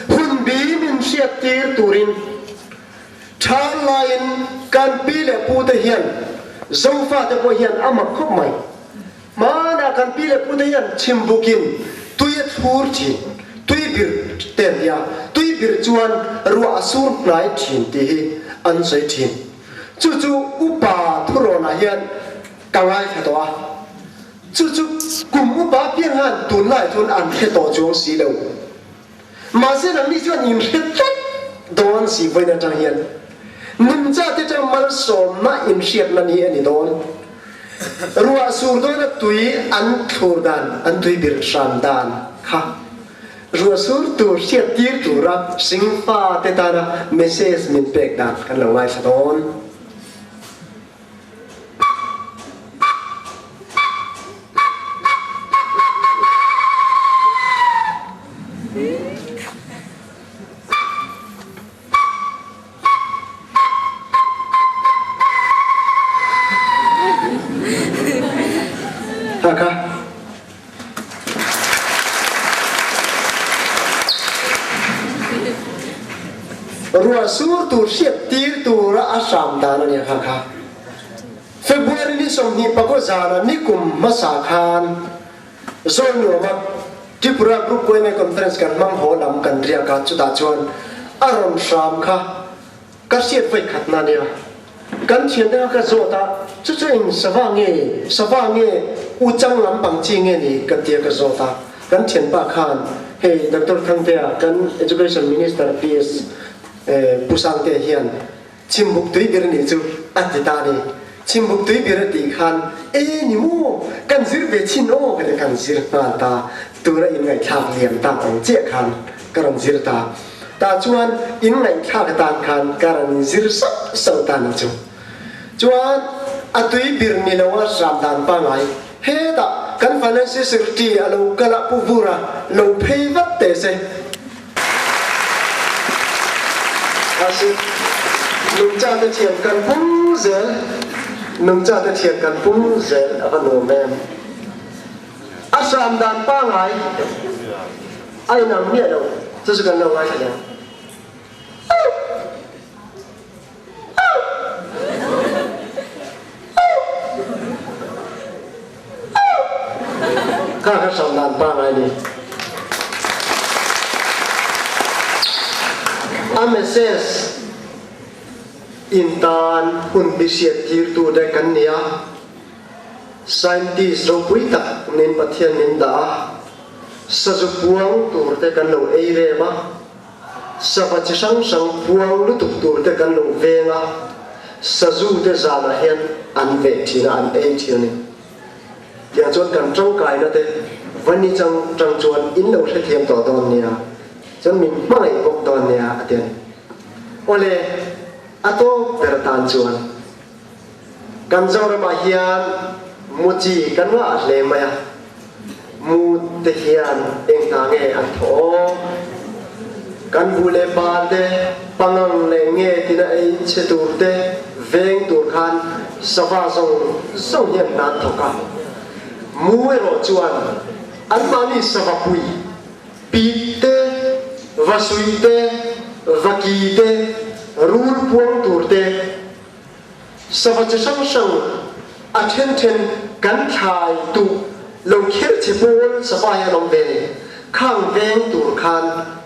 Hun bi min hriat tir turin tha laiin kan pi leh pu te hian Zofa te pawh hian a mak khawp mai. Hmanah kan pi leh pute hian chhimbukin tui a thlur thin, tui bir te an ti a, tui bir chuan ruah a sur hnai thin tih hi an sawi thin. Chu chu upa thurawnah hian ka ngaithla tawh a, chu chu kum upa piang han tunlai chuan an hre tawh chuang si lo. Mahse nangni chuan in hre tlat dawn si vawiin atang hian nungcha te tang malsawmna in hriatna ni a ni dawn. Ruah sur dawna tui an thlur dan, an tui bir hram dan kha ruah sur tur hriat tir tura hringfa te tana message min pek dan kan lo ngaithla dawn. Hakha. Ruah sur tur hriat tir tura a hram dan a nia kha kha. February ni 25 zana nikum hmasa khan Zawlnuama Tripura Group YMA Conference kan hmang haw lam kan riak a, chutah chuan a rawn hram kha ka hriat vawi khatna a nia. Kan thiante kha ka zawt a, chu chu eng sava nge, sava nge u chang lampang chi nge ni ka tia ka zawt a. Kan thianpa khan hei Doctor Thangtea kan Education Minister PS Pu Sangtea hian Chhimbuk tui bir nih chu a ti ta ni. Chhimbuk tui bir a tih khan e ni maw kan zir ve chin aw ka ti kan zir nghal ta. Tura in ngaihthlak liam tak ang chiah khan ka rawn zir ta. Tah chuan in ngaihthlak atan khan ka rawn in zir sauh sauh ta ni chu. Chuan a tui bir ni lo a hram dan pangai hetah kan Financial Secretary a lo kal a Pu Vura lo phei vat teh se. Asi, nungchate thian kan pum zel, nungchate thian kan pum zel a va nuam em. A hram dan pangai a inang miah lo, chu chu kan lo ngaithla leh ang. Kha kha hram dan pangai ni. A message in tan hun bi hriat tirtu te kan ni a. Scientist ropui tak nen Pathian min dah a. Sazu puang tur te kan lo ei rem a, sava chi hrang hrang puang lutuk tur te kan lo veng a, sazu te zanah hian an veh thin a, an ei thin a ni. Tiang chuan kan tangkaina te va ni chang tang chuan in lo hrethiam tawh dawn nia, chuan min hmangaih bawk dawn nia a ti a ni. Awle, a tawp ber atan chuan kan Zoramah hian muchi kan ngah hle mai a, mu te hian eng hna nge an thawh aw? Kan bu leh bal te, pangang leh nge tina ei chhe tur te veng tur khan sava zawng zawng hian hna an thawk a. Mu erawh chuan anmahni sava pui, pit te, vasuih te, vaki te, rul puang tur te, Sava chi hrang hrang a then then kan thlai duh lo kher che pawl sava hi an awm ve ni. Khang veng tur khan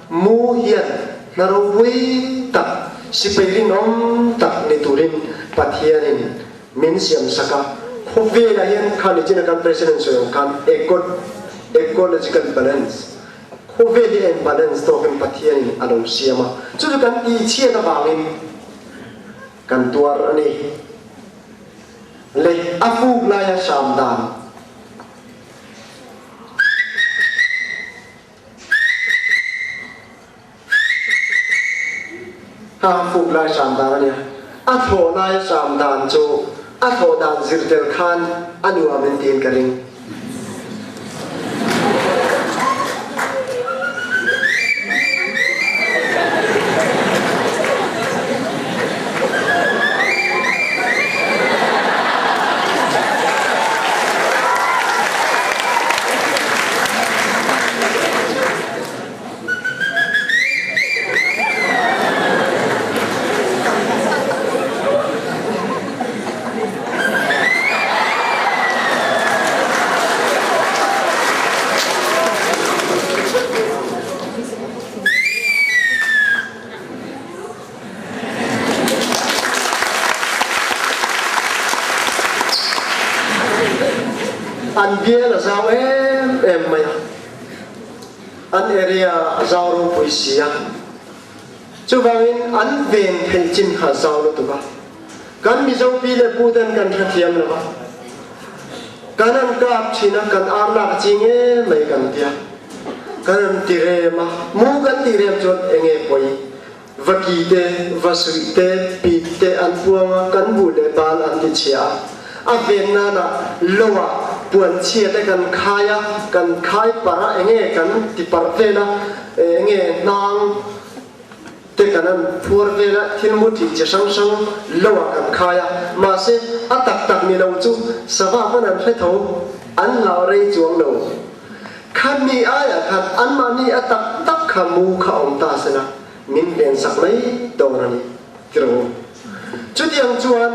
mu hian hna ropui tak, sipai rinawm tak ni turin Pathianin min siam sak a. Khawvelah hian kha nichina kan President sawi ang khan ecological balance, khawvel hi a in balance tawkin Pathianin a lo siam a. Chu chu kan tihchhiat avangin Kan tuar a ni. Lei a fuk laia hram dan. Ha fuk lai hram dan a nia. A thlawh laia hram dan chu a thlawh dan zir tel khan a nuam in tiin ka ring. An bial a zau em em mai a, an area a zau ropui si a, chuvangin an ven theih chin kha a zau lutuk a. Kan Mizo pi leh pu ten kan hrethiam lo a, kan an kap thin a, kan ar lak a ching em mai kan tia, kan an ti rem a, mu kan tih rem chuan enge pawi, va ki te, va suih te, pit te an puang a, kan buh leh bal an ti chhia a, a ven nan ah lo ah puan chhia te kan khai a, kan khai parh a, enge kan ti parh vel a, enge hnang. Te kan an phuar vel a, thil mu thih chi hrang hrang lo ah kan khai a, mahse a tak tak ni lo chu sava hman an hre tho, an hlau rei chuang lo. Kha mi aiah khan anmahni a tak tak kha mu kha awm ta sela min ven sak mai dawn a ni tiraw. Chutiang chuan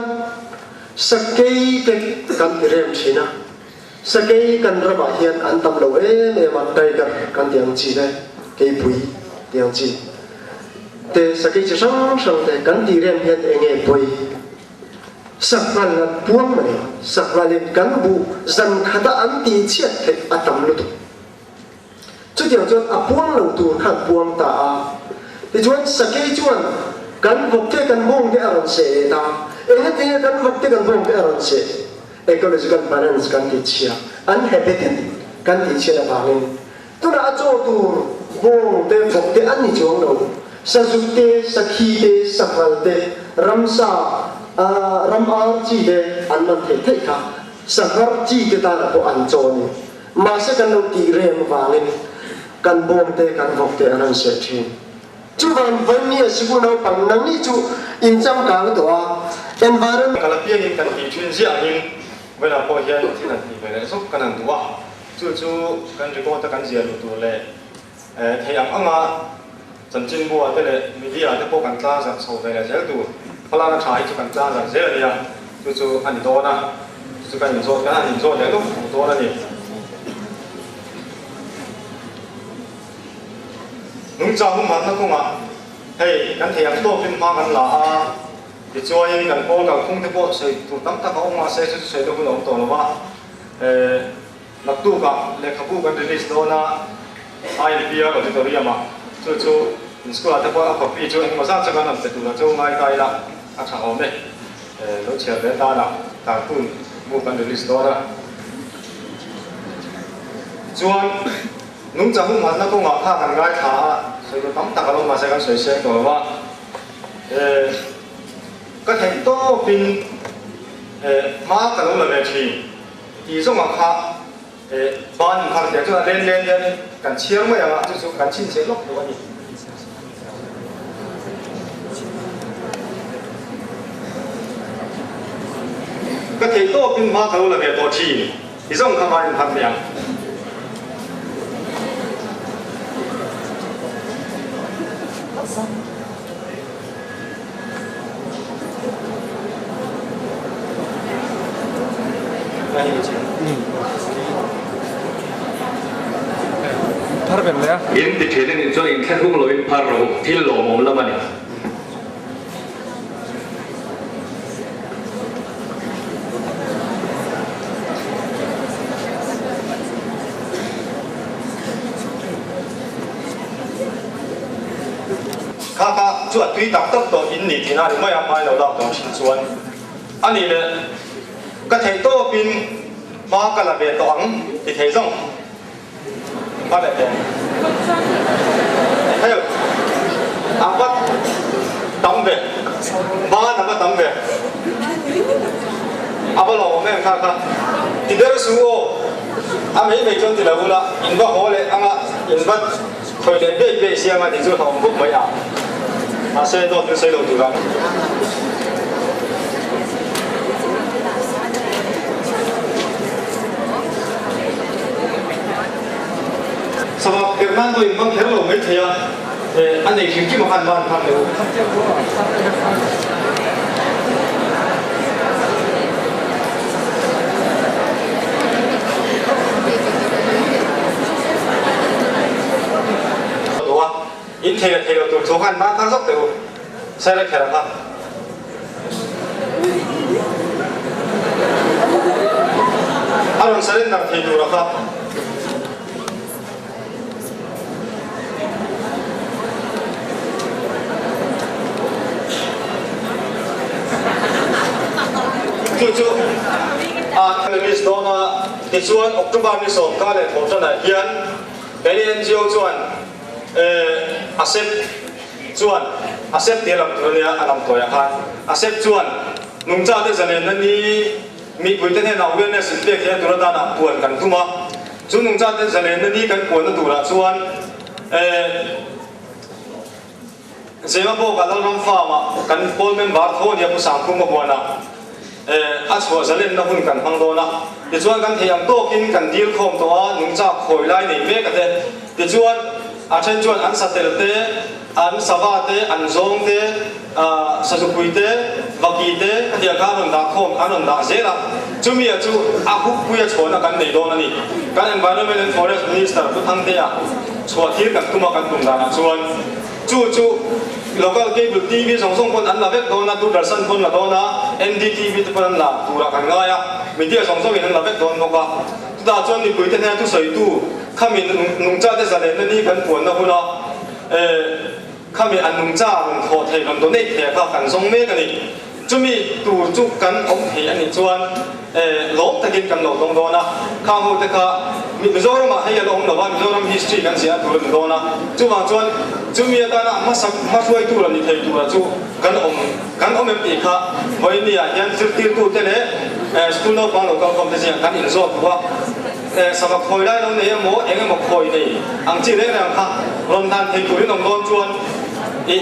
sakei te kan ti rem thin a, sakei kan ramah hian an tam lo em em a, tiger kan tih ang chi te, keipui tih ang chi te, sakei chi hrang hrang te kan tih rem hian eng nge pawi? Sanghal an puang mai, sanghalin kan buh zan khata an tih chhiat theih a tam lutuk. Chutiang chuan a puang lo tur kha an puang ta a. Tichuan sakei chuan kan vawk te kan bawng te a rawn seh leh ta. Engatinge kan vawk te kan bawng te a rawn seh? Ecological balance kan tih chhia, an habitat kan tih chhiat avangin tunah a chaw tur bawng te vawk te an ni chuang lo. Sazuk te, sakhi te, sanghal te, ramsa, ram ar chi te an man theih theih kha sanghar chi te tanah pawh an chaw a ni. Mahse kan lo tih reng vangin kan bawm te kan vawk te an rawn seh thin. Chuvang vawinia sikul naupang nangni chu in changkang tawh a, environment. Kal apiangin kan tih thin ziah angin vawiinah pawh hian thil han tih ve leh zuk kan han duh a, chu chu kan record a kan ziah luh tur leh theih ang anga chanchinbua te leh media te pawh kan tlangzarh chho ve leh zel tur khawlana tha hi chu kan tlangzarh zel a nia, chu chu a ni dawn a, chu chu kan inzawt kan han inzawt leh lawk thawk dawn a ni. Nungchang humhalhna kawngah hei kan thei ang tawkin hma kan la a, tichuain kan pawl kalphung te pawh sawi tur tam tak a awm mahse chu chu sawina hun a awm tawh lo va, naktukah lehkhabu kan release dawn a. INPR Auditorium ah chu chu in school ah te pawh a copy chu engemaw zat chu kan rawn pe tur a chu ngai ta ila a tha awm e. Lo chhiar ve tan ah cartoon bu kan release dawn a. Chuan nungcha humhalhna kawngah kha kan ngaithla a, sawi tur tam tak a lo mahse kan sawi seng tawh lo a. Ka theih tawpin hma ka lo la ve thin tih zawngah kha ban inkhar tiang chuan a len len hian kan chhiar mai ang a, chu chu kan chhinchhiah lawk duh a ni. Ka theih tawpin hma ka lo la ve tawh thin tih zawng kha ban inkhar mai ang. In ti thin a nih chuan inthlahrung loin phar rawh u, thil lawmawm lam a ni. Kha kha chu a tui tak tak tawh in ni tihna ri mai a, hmai lo lak dawn thin chuan a nih leh ka theih tawpin hma ka la ve tawh ang ti thei zawng hma leh teh hei a va tam ve ban a va tam ve a va lawm em kha kha ti ber su aw a mai mai chuan ti lo ula in va haw leh anga in va Khawi leh bek bek siam a tih chu hlawm khawp mai a, mahse dawt chu sawi lo tur a. Sabak ker nan pawh in hmang kher lo mai thei a, a nei hrim hrim a khan ban phak leh u. In thei leh thei lo tur thu khan ban thar zawk teh u, Sailai kher kha. A rawn surrender thei tur a kha. Chu chu a release dawn a, tichuan October ni sawmka leh thawhtanah hian keini NGO chuan ASEP chuan ASEP tih a lam tur ania a lam tawiah khan ASEP chuan nungchate zalenna ni mipuite hnenah awareness inpek theihna tur atana puan kan tum a. Chu nungchate zalenna ni kan puanna turah chuan Zema Bawka Lalram Farm-ah kan pawl member tho ania Pu Sangkhuma huanah a chhuah zalenna hun kan hmang dawn a. Tichuan kan thei ang tawkin kan dil khawm tawh a, nungcha khawi lai nei mek a te. Tichuan a then chuan an satel te, an sava te, an zawng te, Sazupui te, Vaki te khatiang kha an rawn dah khawm, an rawn dah zel a. Chumi ah chu a hukpui a chhuahna kan nei dawn a ni. Kan Environment and Forest Minister Pu Thangtea chhuah thil kan tum a kan tum danah chuan chu chu Local Cable TV zawng zawng pawn an la vek dawn a, Doordarshan pawn la dawn a, NDTV te pawn an la turah kan ngai a, media zawng zawngin an la vek dawn bawk a. Chutah chuan mipuite hnena thusawitu khami nungchate zalenna ni kan puanna huna Khami a nungcha rawn thawh thei, rawn donate thei a kha kan zawng mek a ni. Chumi tur chu kan awm thei a nih chuan lawm takin kan lo dawng dawn a. Khang ho te kha Mizoramah hei a la awm lo va, Mizoram history kan ziah tur a ni dawn a. Chuvang chuan chumi atana hmasa hmahruai tur a ni thei tura chu kan awm kan awm em tih kha vawinia hian zirtirtute leh school naupang lo kalkhawm te zingah kan inzawt duh a. Sava khawi lai lo nei emaw eng emaw khawi nei ang chi reng reng kha rawn dan thei turin awm dawn chuan i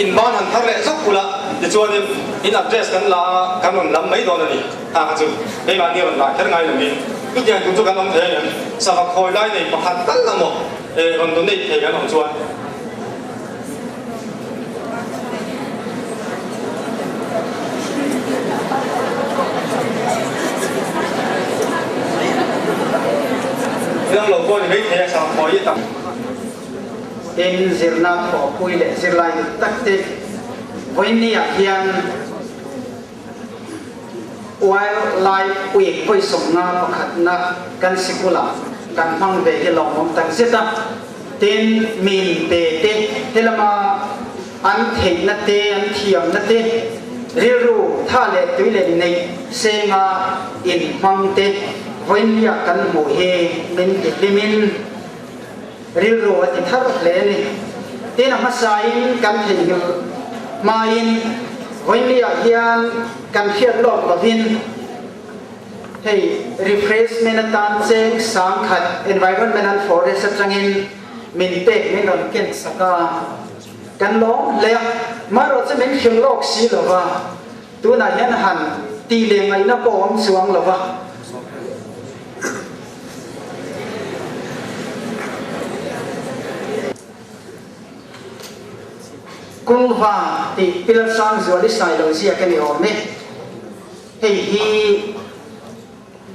in ban han thar leh zawk ula tichuanin in address kan la a kan rawn lam mai dawn a ni ta kha chu keimahni rawn dah kher ngai lovin chutiang tur chu kan awm thei ang em sava khawi lai nei pakhat tal emaw rawn donate thei kan awm chuan. Fiang lo pawh ni mai thei a sang phawi tak. Tin, zirna thawhpui leh zirlai dik tak te vawiinniah hian Wildlife Week vawi 51 na kan sikulah kan hmang ve hi lawmawm tak zet a. Tin, min pe te, helama an theihna te, an thiamna te, rilru tha leh tui leh neih senga inhmang te vawiinliah kan hmuh hi min ti hlimin rilru a ti thar hle a ni. Tin, a hmasain kan theihnghilh hmain vawiinliah hian kan hriat lawk lovin, Hei refreshment atan cheng sangkhat Environment and Forest atangin min pek min rawn ken sak a, kan lawm hle a, marawh chu min hrilh lawk si lo va, tunah hian han tih leh ngaihna pawh awm chuang lo va. Kungva tih Pilarsangzuali Sailo ziak a ni awm e. Hei hi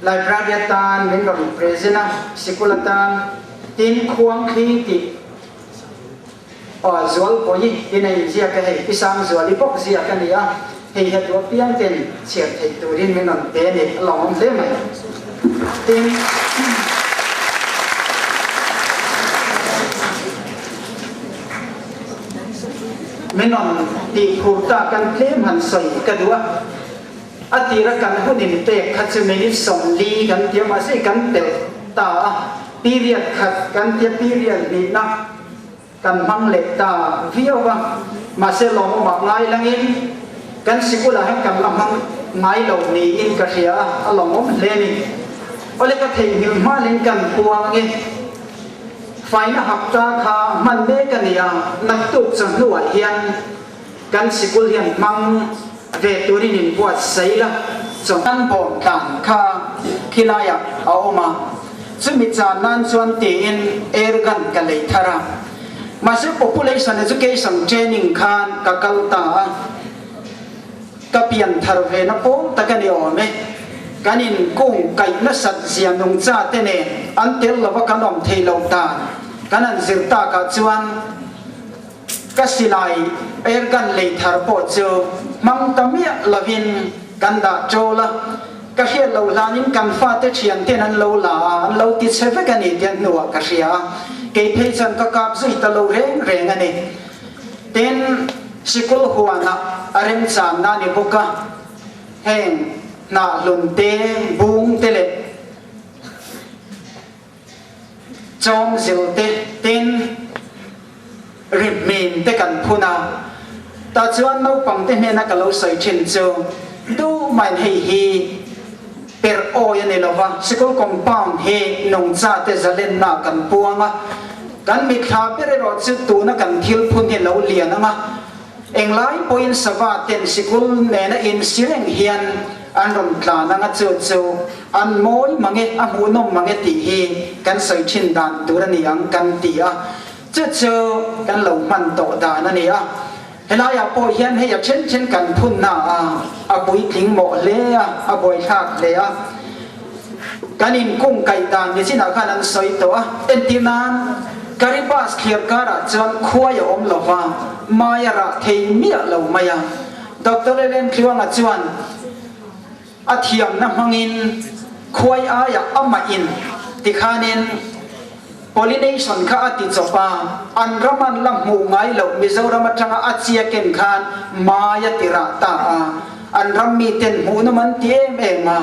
library atan min rawn present a, sikul atan, tin Khuangthli tih aw Zualbawi tin a inziak a, hei Pi Sangzuali bawk ziak a ni a, hei hi a duh apiang ten chhiar theih turin min rawn pe a ni, a lawmawm hle mai. Tin. Min rawn tih phur ta kan tlem han sawi ka duh a. A tira kan hun inpek kha chu minute 40 kan tia mahse kan pelh ta a, period khat kan tia period hnihna kan hmang leh ta viau a, mahse lawmawmah ngai langin kan sikulah hian kan la hmang ngai lo niin ka hria a, a lawmawm hle a ni. Awle ka theihnghilh hmalin kan puang ange. Faina hapta kha hman mek a ni a, naktuk chawhnuah hian Kan sikul hian hmang ve turin in buat sail a, chawhnan bawm tlan kha khilaiah a awm a, chumi chan nan chuan tiin air gun ka lei thar a, mahse population education training khan ka kal ta a, ka pian thar ve na pawl tak a ni awm e, kan in kung kaih nasat zia nungcha te nen an tel lova kan awm thei lo dan kan han zir takah chuan. Ka silai air gun lei thar pawh chu hmang ta miah lovin kan dah ṭawl a, ka hriat loh hlanin kan fate ṭhianten an lo la a, an lo ti chhe vek a ni tia hnuah ka hria a, kei phei chuan ka kap zui ta lo reng reng a ni. Tin, sikul huanah a remchanna a ni bawk a, heng hnah hlun te, bung te leh Chawng zil te tin rimhmin te kan phun a, tah chuan naupang te hnena ka lo sawi thin chu tumahin hei hi perh awi a ni lo va, sikul compound hi nungcha te zalenna kan puang a, kan mitthla ber erawh chu tuna kan thil phun hi lo lian ang a, Englai pawhin sava ten sikul nena insi reng hian an rawn tlan ang a, chu chu an mawi mange, a hmuhnawm mange tih hi kan sawi thin dan tur a ni ang kan ti a, chu chu kan lo hman tawh dan a ni a. Helaiah pawh hian hei a then then kan phunna a, a puitling mawh hle a, a buaithlak hle a. Kan inkung kaih dan ni chinah khan an sawi tawh a, entir nan Karibas thliar karah chuan khuai a awm lo va, mai a rah thei miah lo mai a. Doctor Ellen Tluanga chuan a thiamna hmangin khuai aiah amah in tikhanin pollination kha a ti chawp a, an ram an la hmuh ngai loh Mizoram atanga a chia ken khan mai a ti rah ta a. An ram miten hmuhnawm an ti em em a,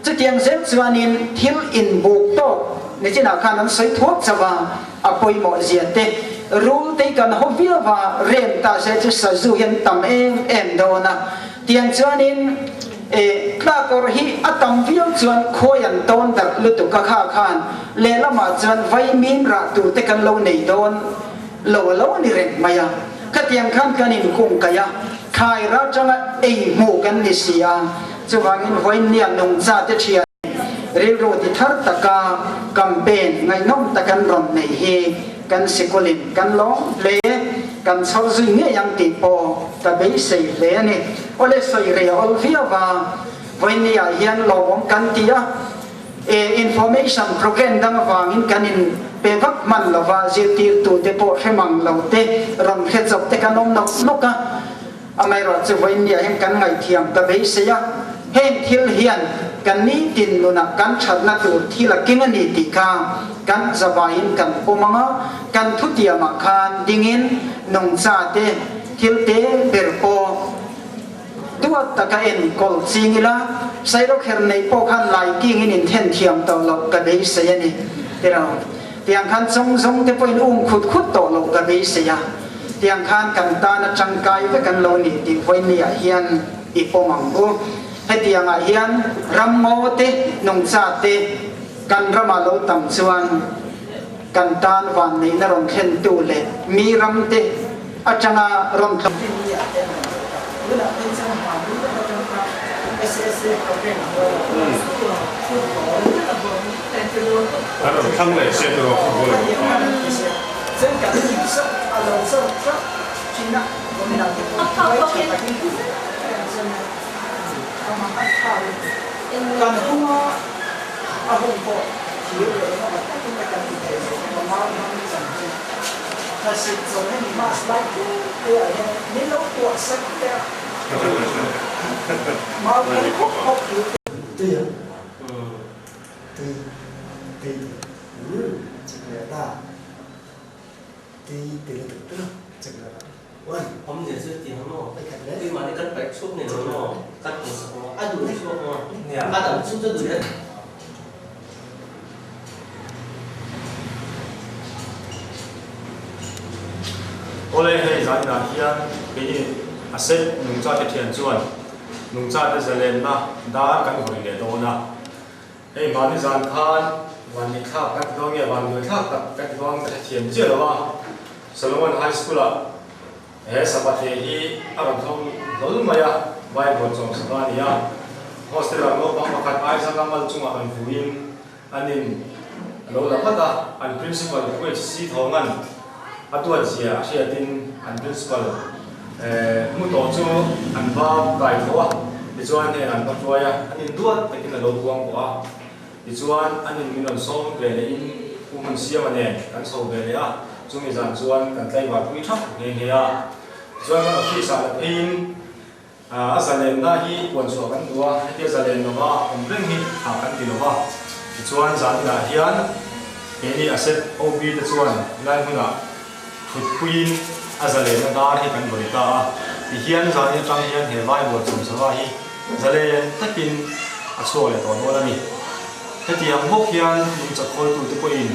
chutiang zel chuanin thil inbuk tawk nichinah khan an sawi thuak chauh a, a pawimawh zia te rul te kan haw viau a, rem ta se chu sazu hi an tam em em dawn a, tiang chuanin e tlakawrh hi a tam viau chuan khawi an tawn darh lutuk a kha khan lehlamah chuan vaimim rah tur te kan lo nei dawn lo a lo ni reng mai a, khatiang khan kan inkung kaih a. Thlai ralṭanga ei hmuh kan ni si a, chuvangin vawiinnia nungcha te ṭhian rilru ti thar taka campaign ngaihnawm tak an rawn nei hi kan sikulin kan lawm hle, kan chhawr zui ngei ang tih pawh ka beisei hle a ni. Awle sawi rei a awl viau a, vawiinniah hian lawmawm kan ti a, E information program dang avangin kan in pe vak hman lo va, zirtirtute pawh hre mang lo te, rawn hre chawp te kan awm nawk nawk a. Amaherawhchu vawiinniah hian kan ngaihthiam ka beisei a, heng thil hian kan nitin nunah kan thatna tur thil a keng a ni tih kha Kan zavaiin kan pawm ang a, kan thutiamah khan dingin nungchate thil te ber pawh duat taka enkawl ching ila, Sailawkher neih pawh khan laikingin inthen thiam tawh loh ka beisei a ni tiraw. Tiang khan chawng zawng te pawhin um khut khut tawh loh ka beisei a, tiang khan kan tana tangkai vek an lo ni tih vawinia hian i pawm ang u. Hetiangah hian ramngaw te, nungcha te kan ramah lo tam chuan kan tan vanneihna rawn thlentu leh mi ram te atanga rawn tlawm An rawn thlang leh se turaw football a rawn phah. Awmzia chu tiang maw? Keimahni kan paih chhuak nei lo maw? Kan pawisa maw? A duh chhuak maw? A dang chu ka duh e. Awle hei zaninah hian keini a set nungchate thian chuan nungchate zalenna dar kan hawi leh dawn a. Hei mahni zan khan van nih thlak kan ti dawn nge van buai thlak tak kan ti dawn ka hrethiam chiah lo a, Solomon High School ah he Sabathe hi a rawn thawk hlawl mai a, Bible chawm sava a ni a, hostel ah naupang pakhat Isaac-a mal chungah rawn vuiin an in a lo la vat a, an principal UHC Thawnga'n a duat zia a hriatin an principal hmu tawh chu an va kai tho a, tichuan heng an va hruai a, an in duat takin a lo kuang pawh a, tichuan an in min rawn sawm ve leh in u hmun siama nen kan chho ve leh a, chumi zan chuan kan tlaivar pui thap nghe nghe a, tichuan kan office ah la pheiin A zalenna hi puan chhuah kan duh a, hetia zalen lova awm reng hi tha kan ti lova. Tichuan zaninah hian keini Asset OB te chuan helai hmunah thutpuiin a zalenna dar hi kan vawi ta a. Tihian zanin atang hian he Bible chawmsava hi zalen takin a chhuak leh tawh dawn a ni. Hetiang bawk hian nungcha khawltute pawhin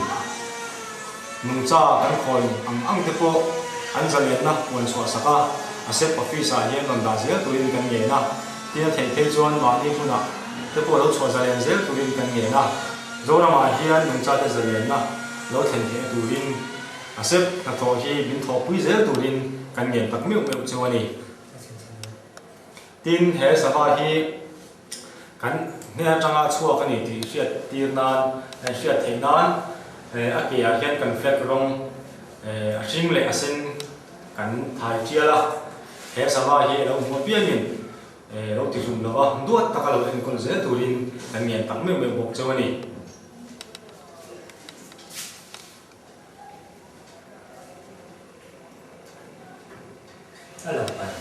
Nungcha kan khawi ang ang te pawh an zalenna puan chhuah sak a, a sep office ah hian rawn dah zel turin kan ngen a, tin a theih phei chuan mahni hmunah te pawh lo chhuah zalen zel turin kan ngen a, Zoramah hian nungcha te zalenna lo thlen theihna turin a sep hnathawh hi min thawhpui zel turin kan ngen tak meuh meuh chu a ni. Tin, he sava hi kan hnen atanga chhuak a ni tih hriat tir nan, hriat theih nan a ke ah hian kan flag rawng a hring leh a sen kan thai tial a, he sava hi a lo hmu apiangin lo ti hlum lova duat taka lo enkawl zel turin kan ngen tak meuh meuh bawk cheu a ni. A lo pan.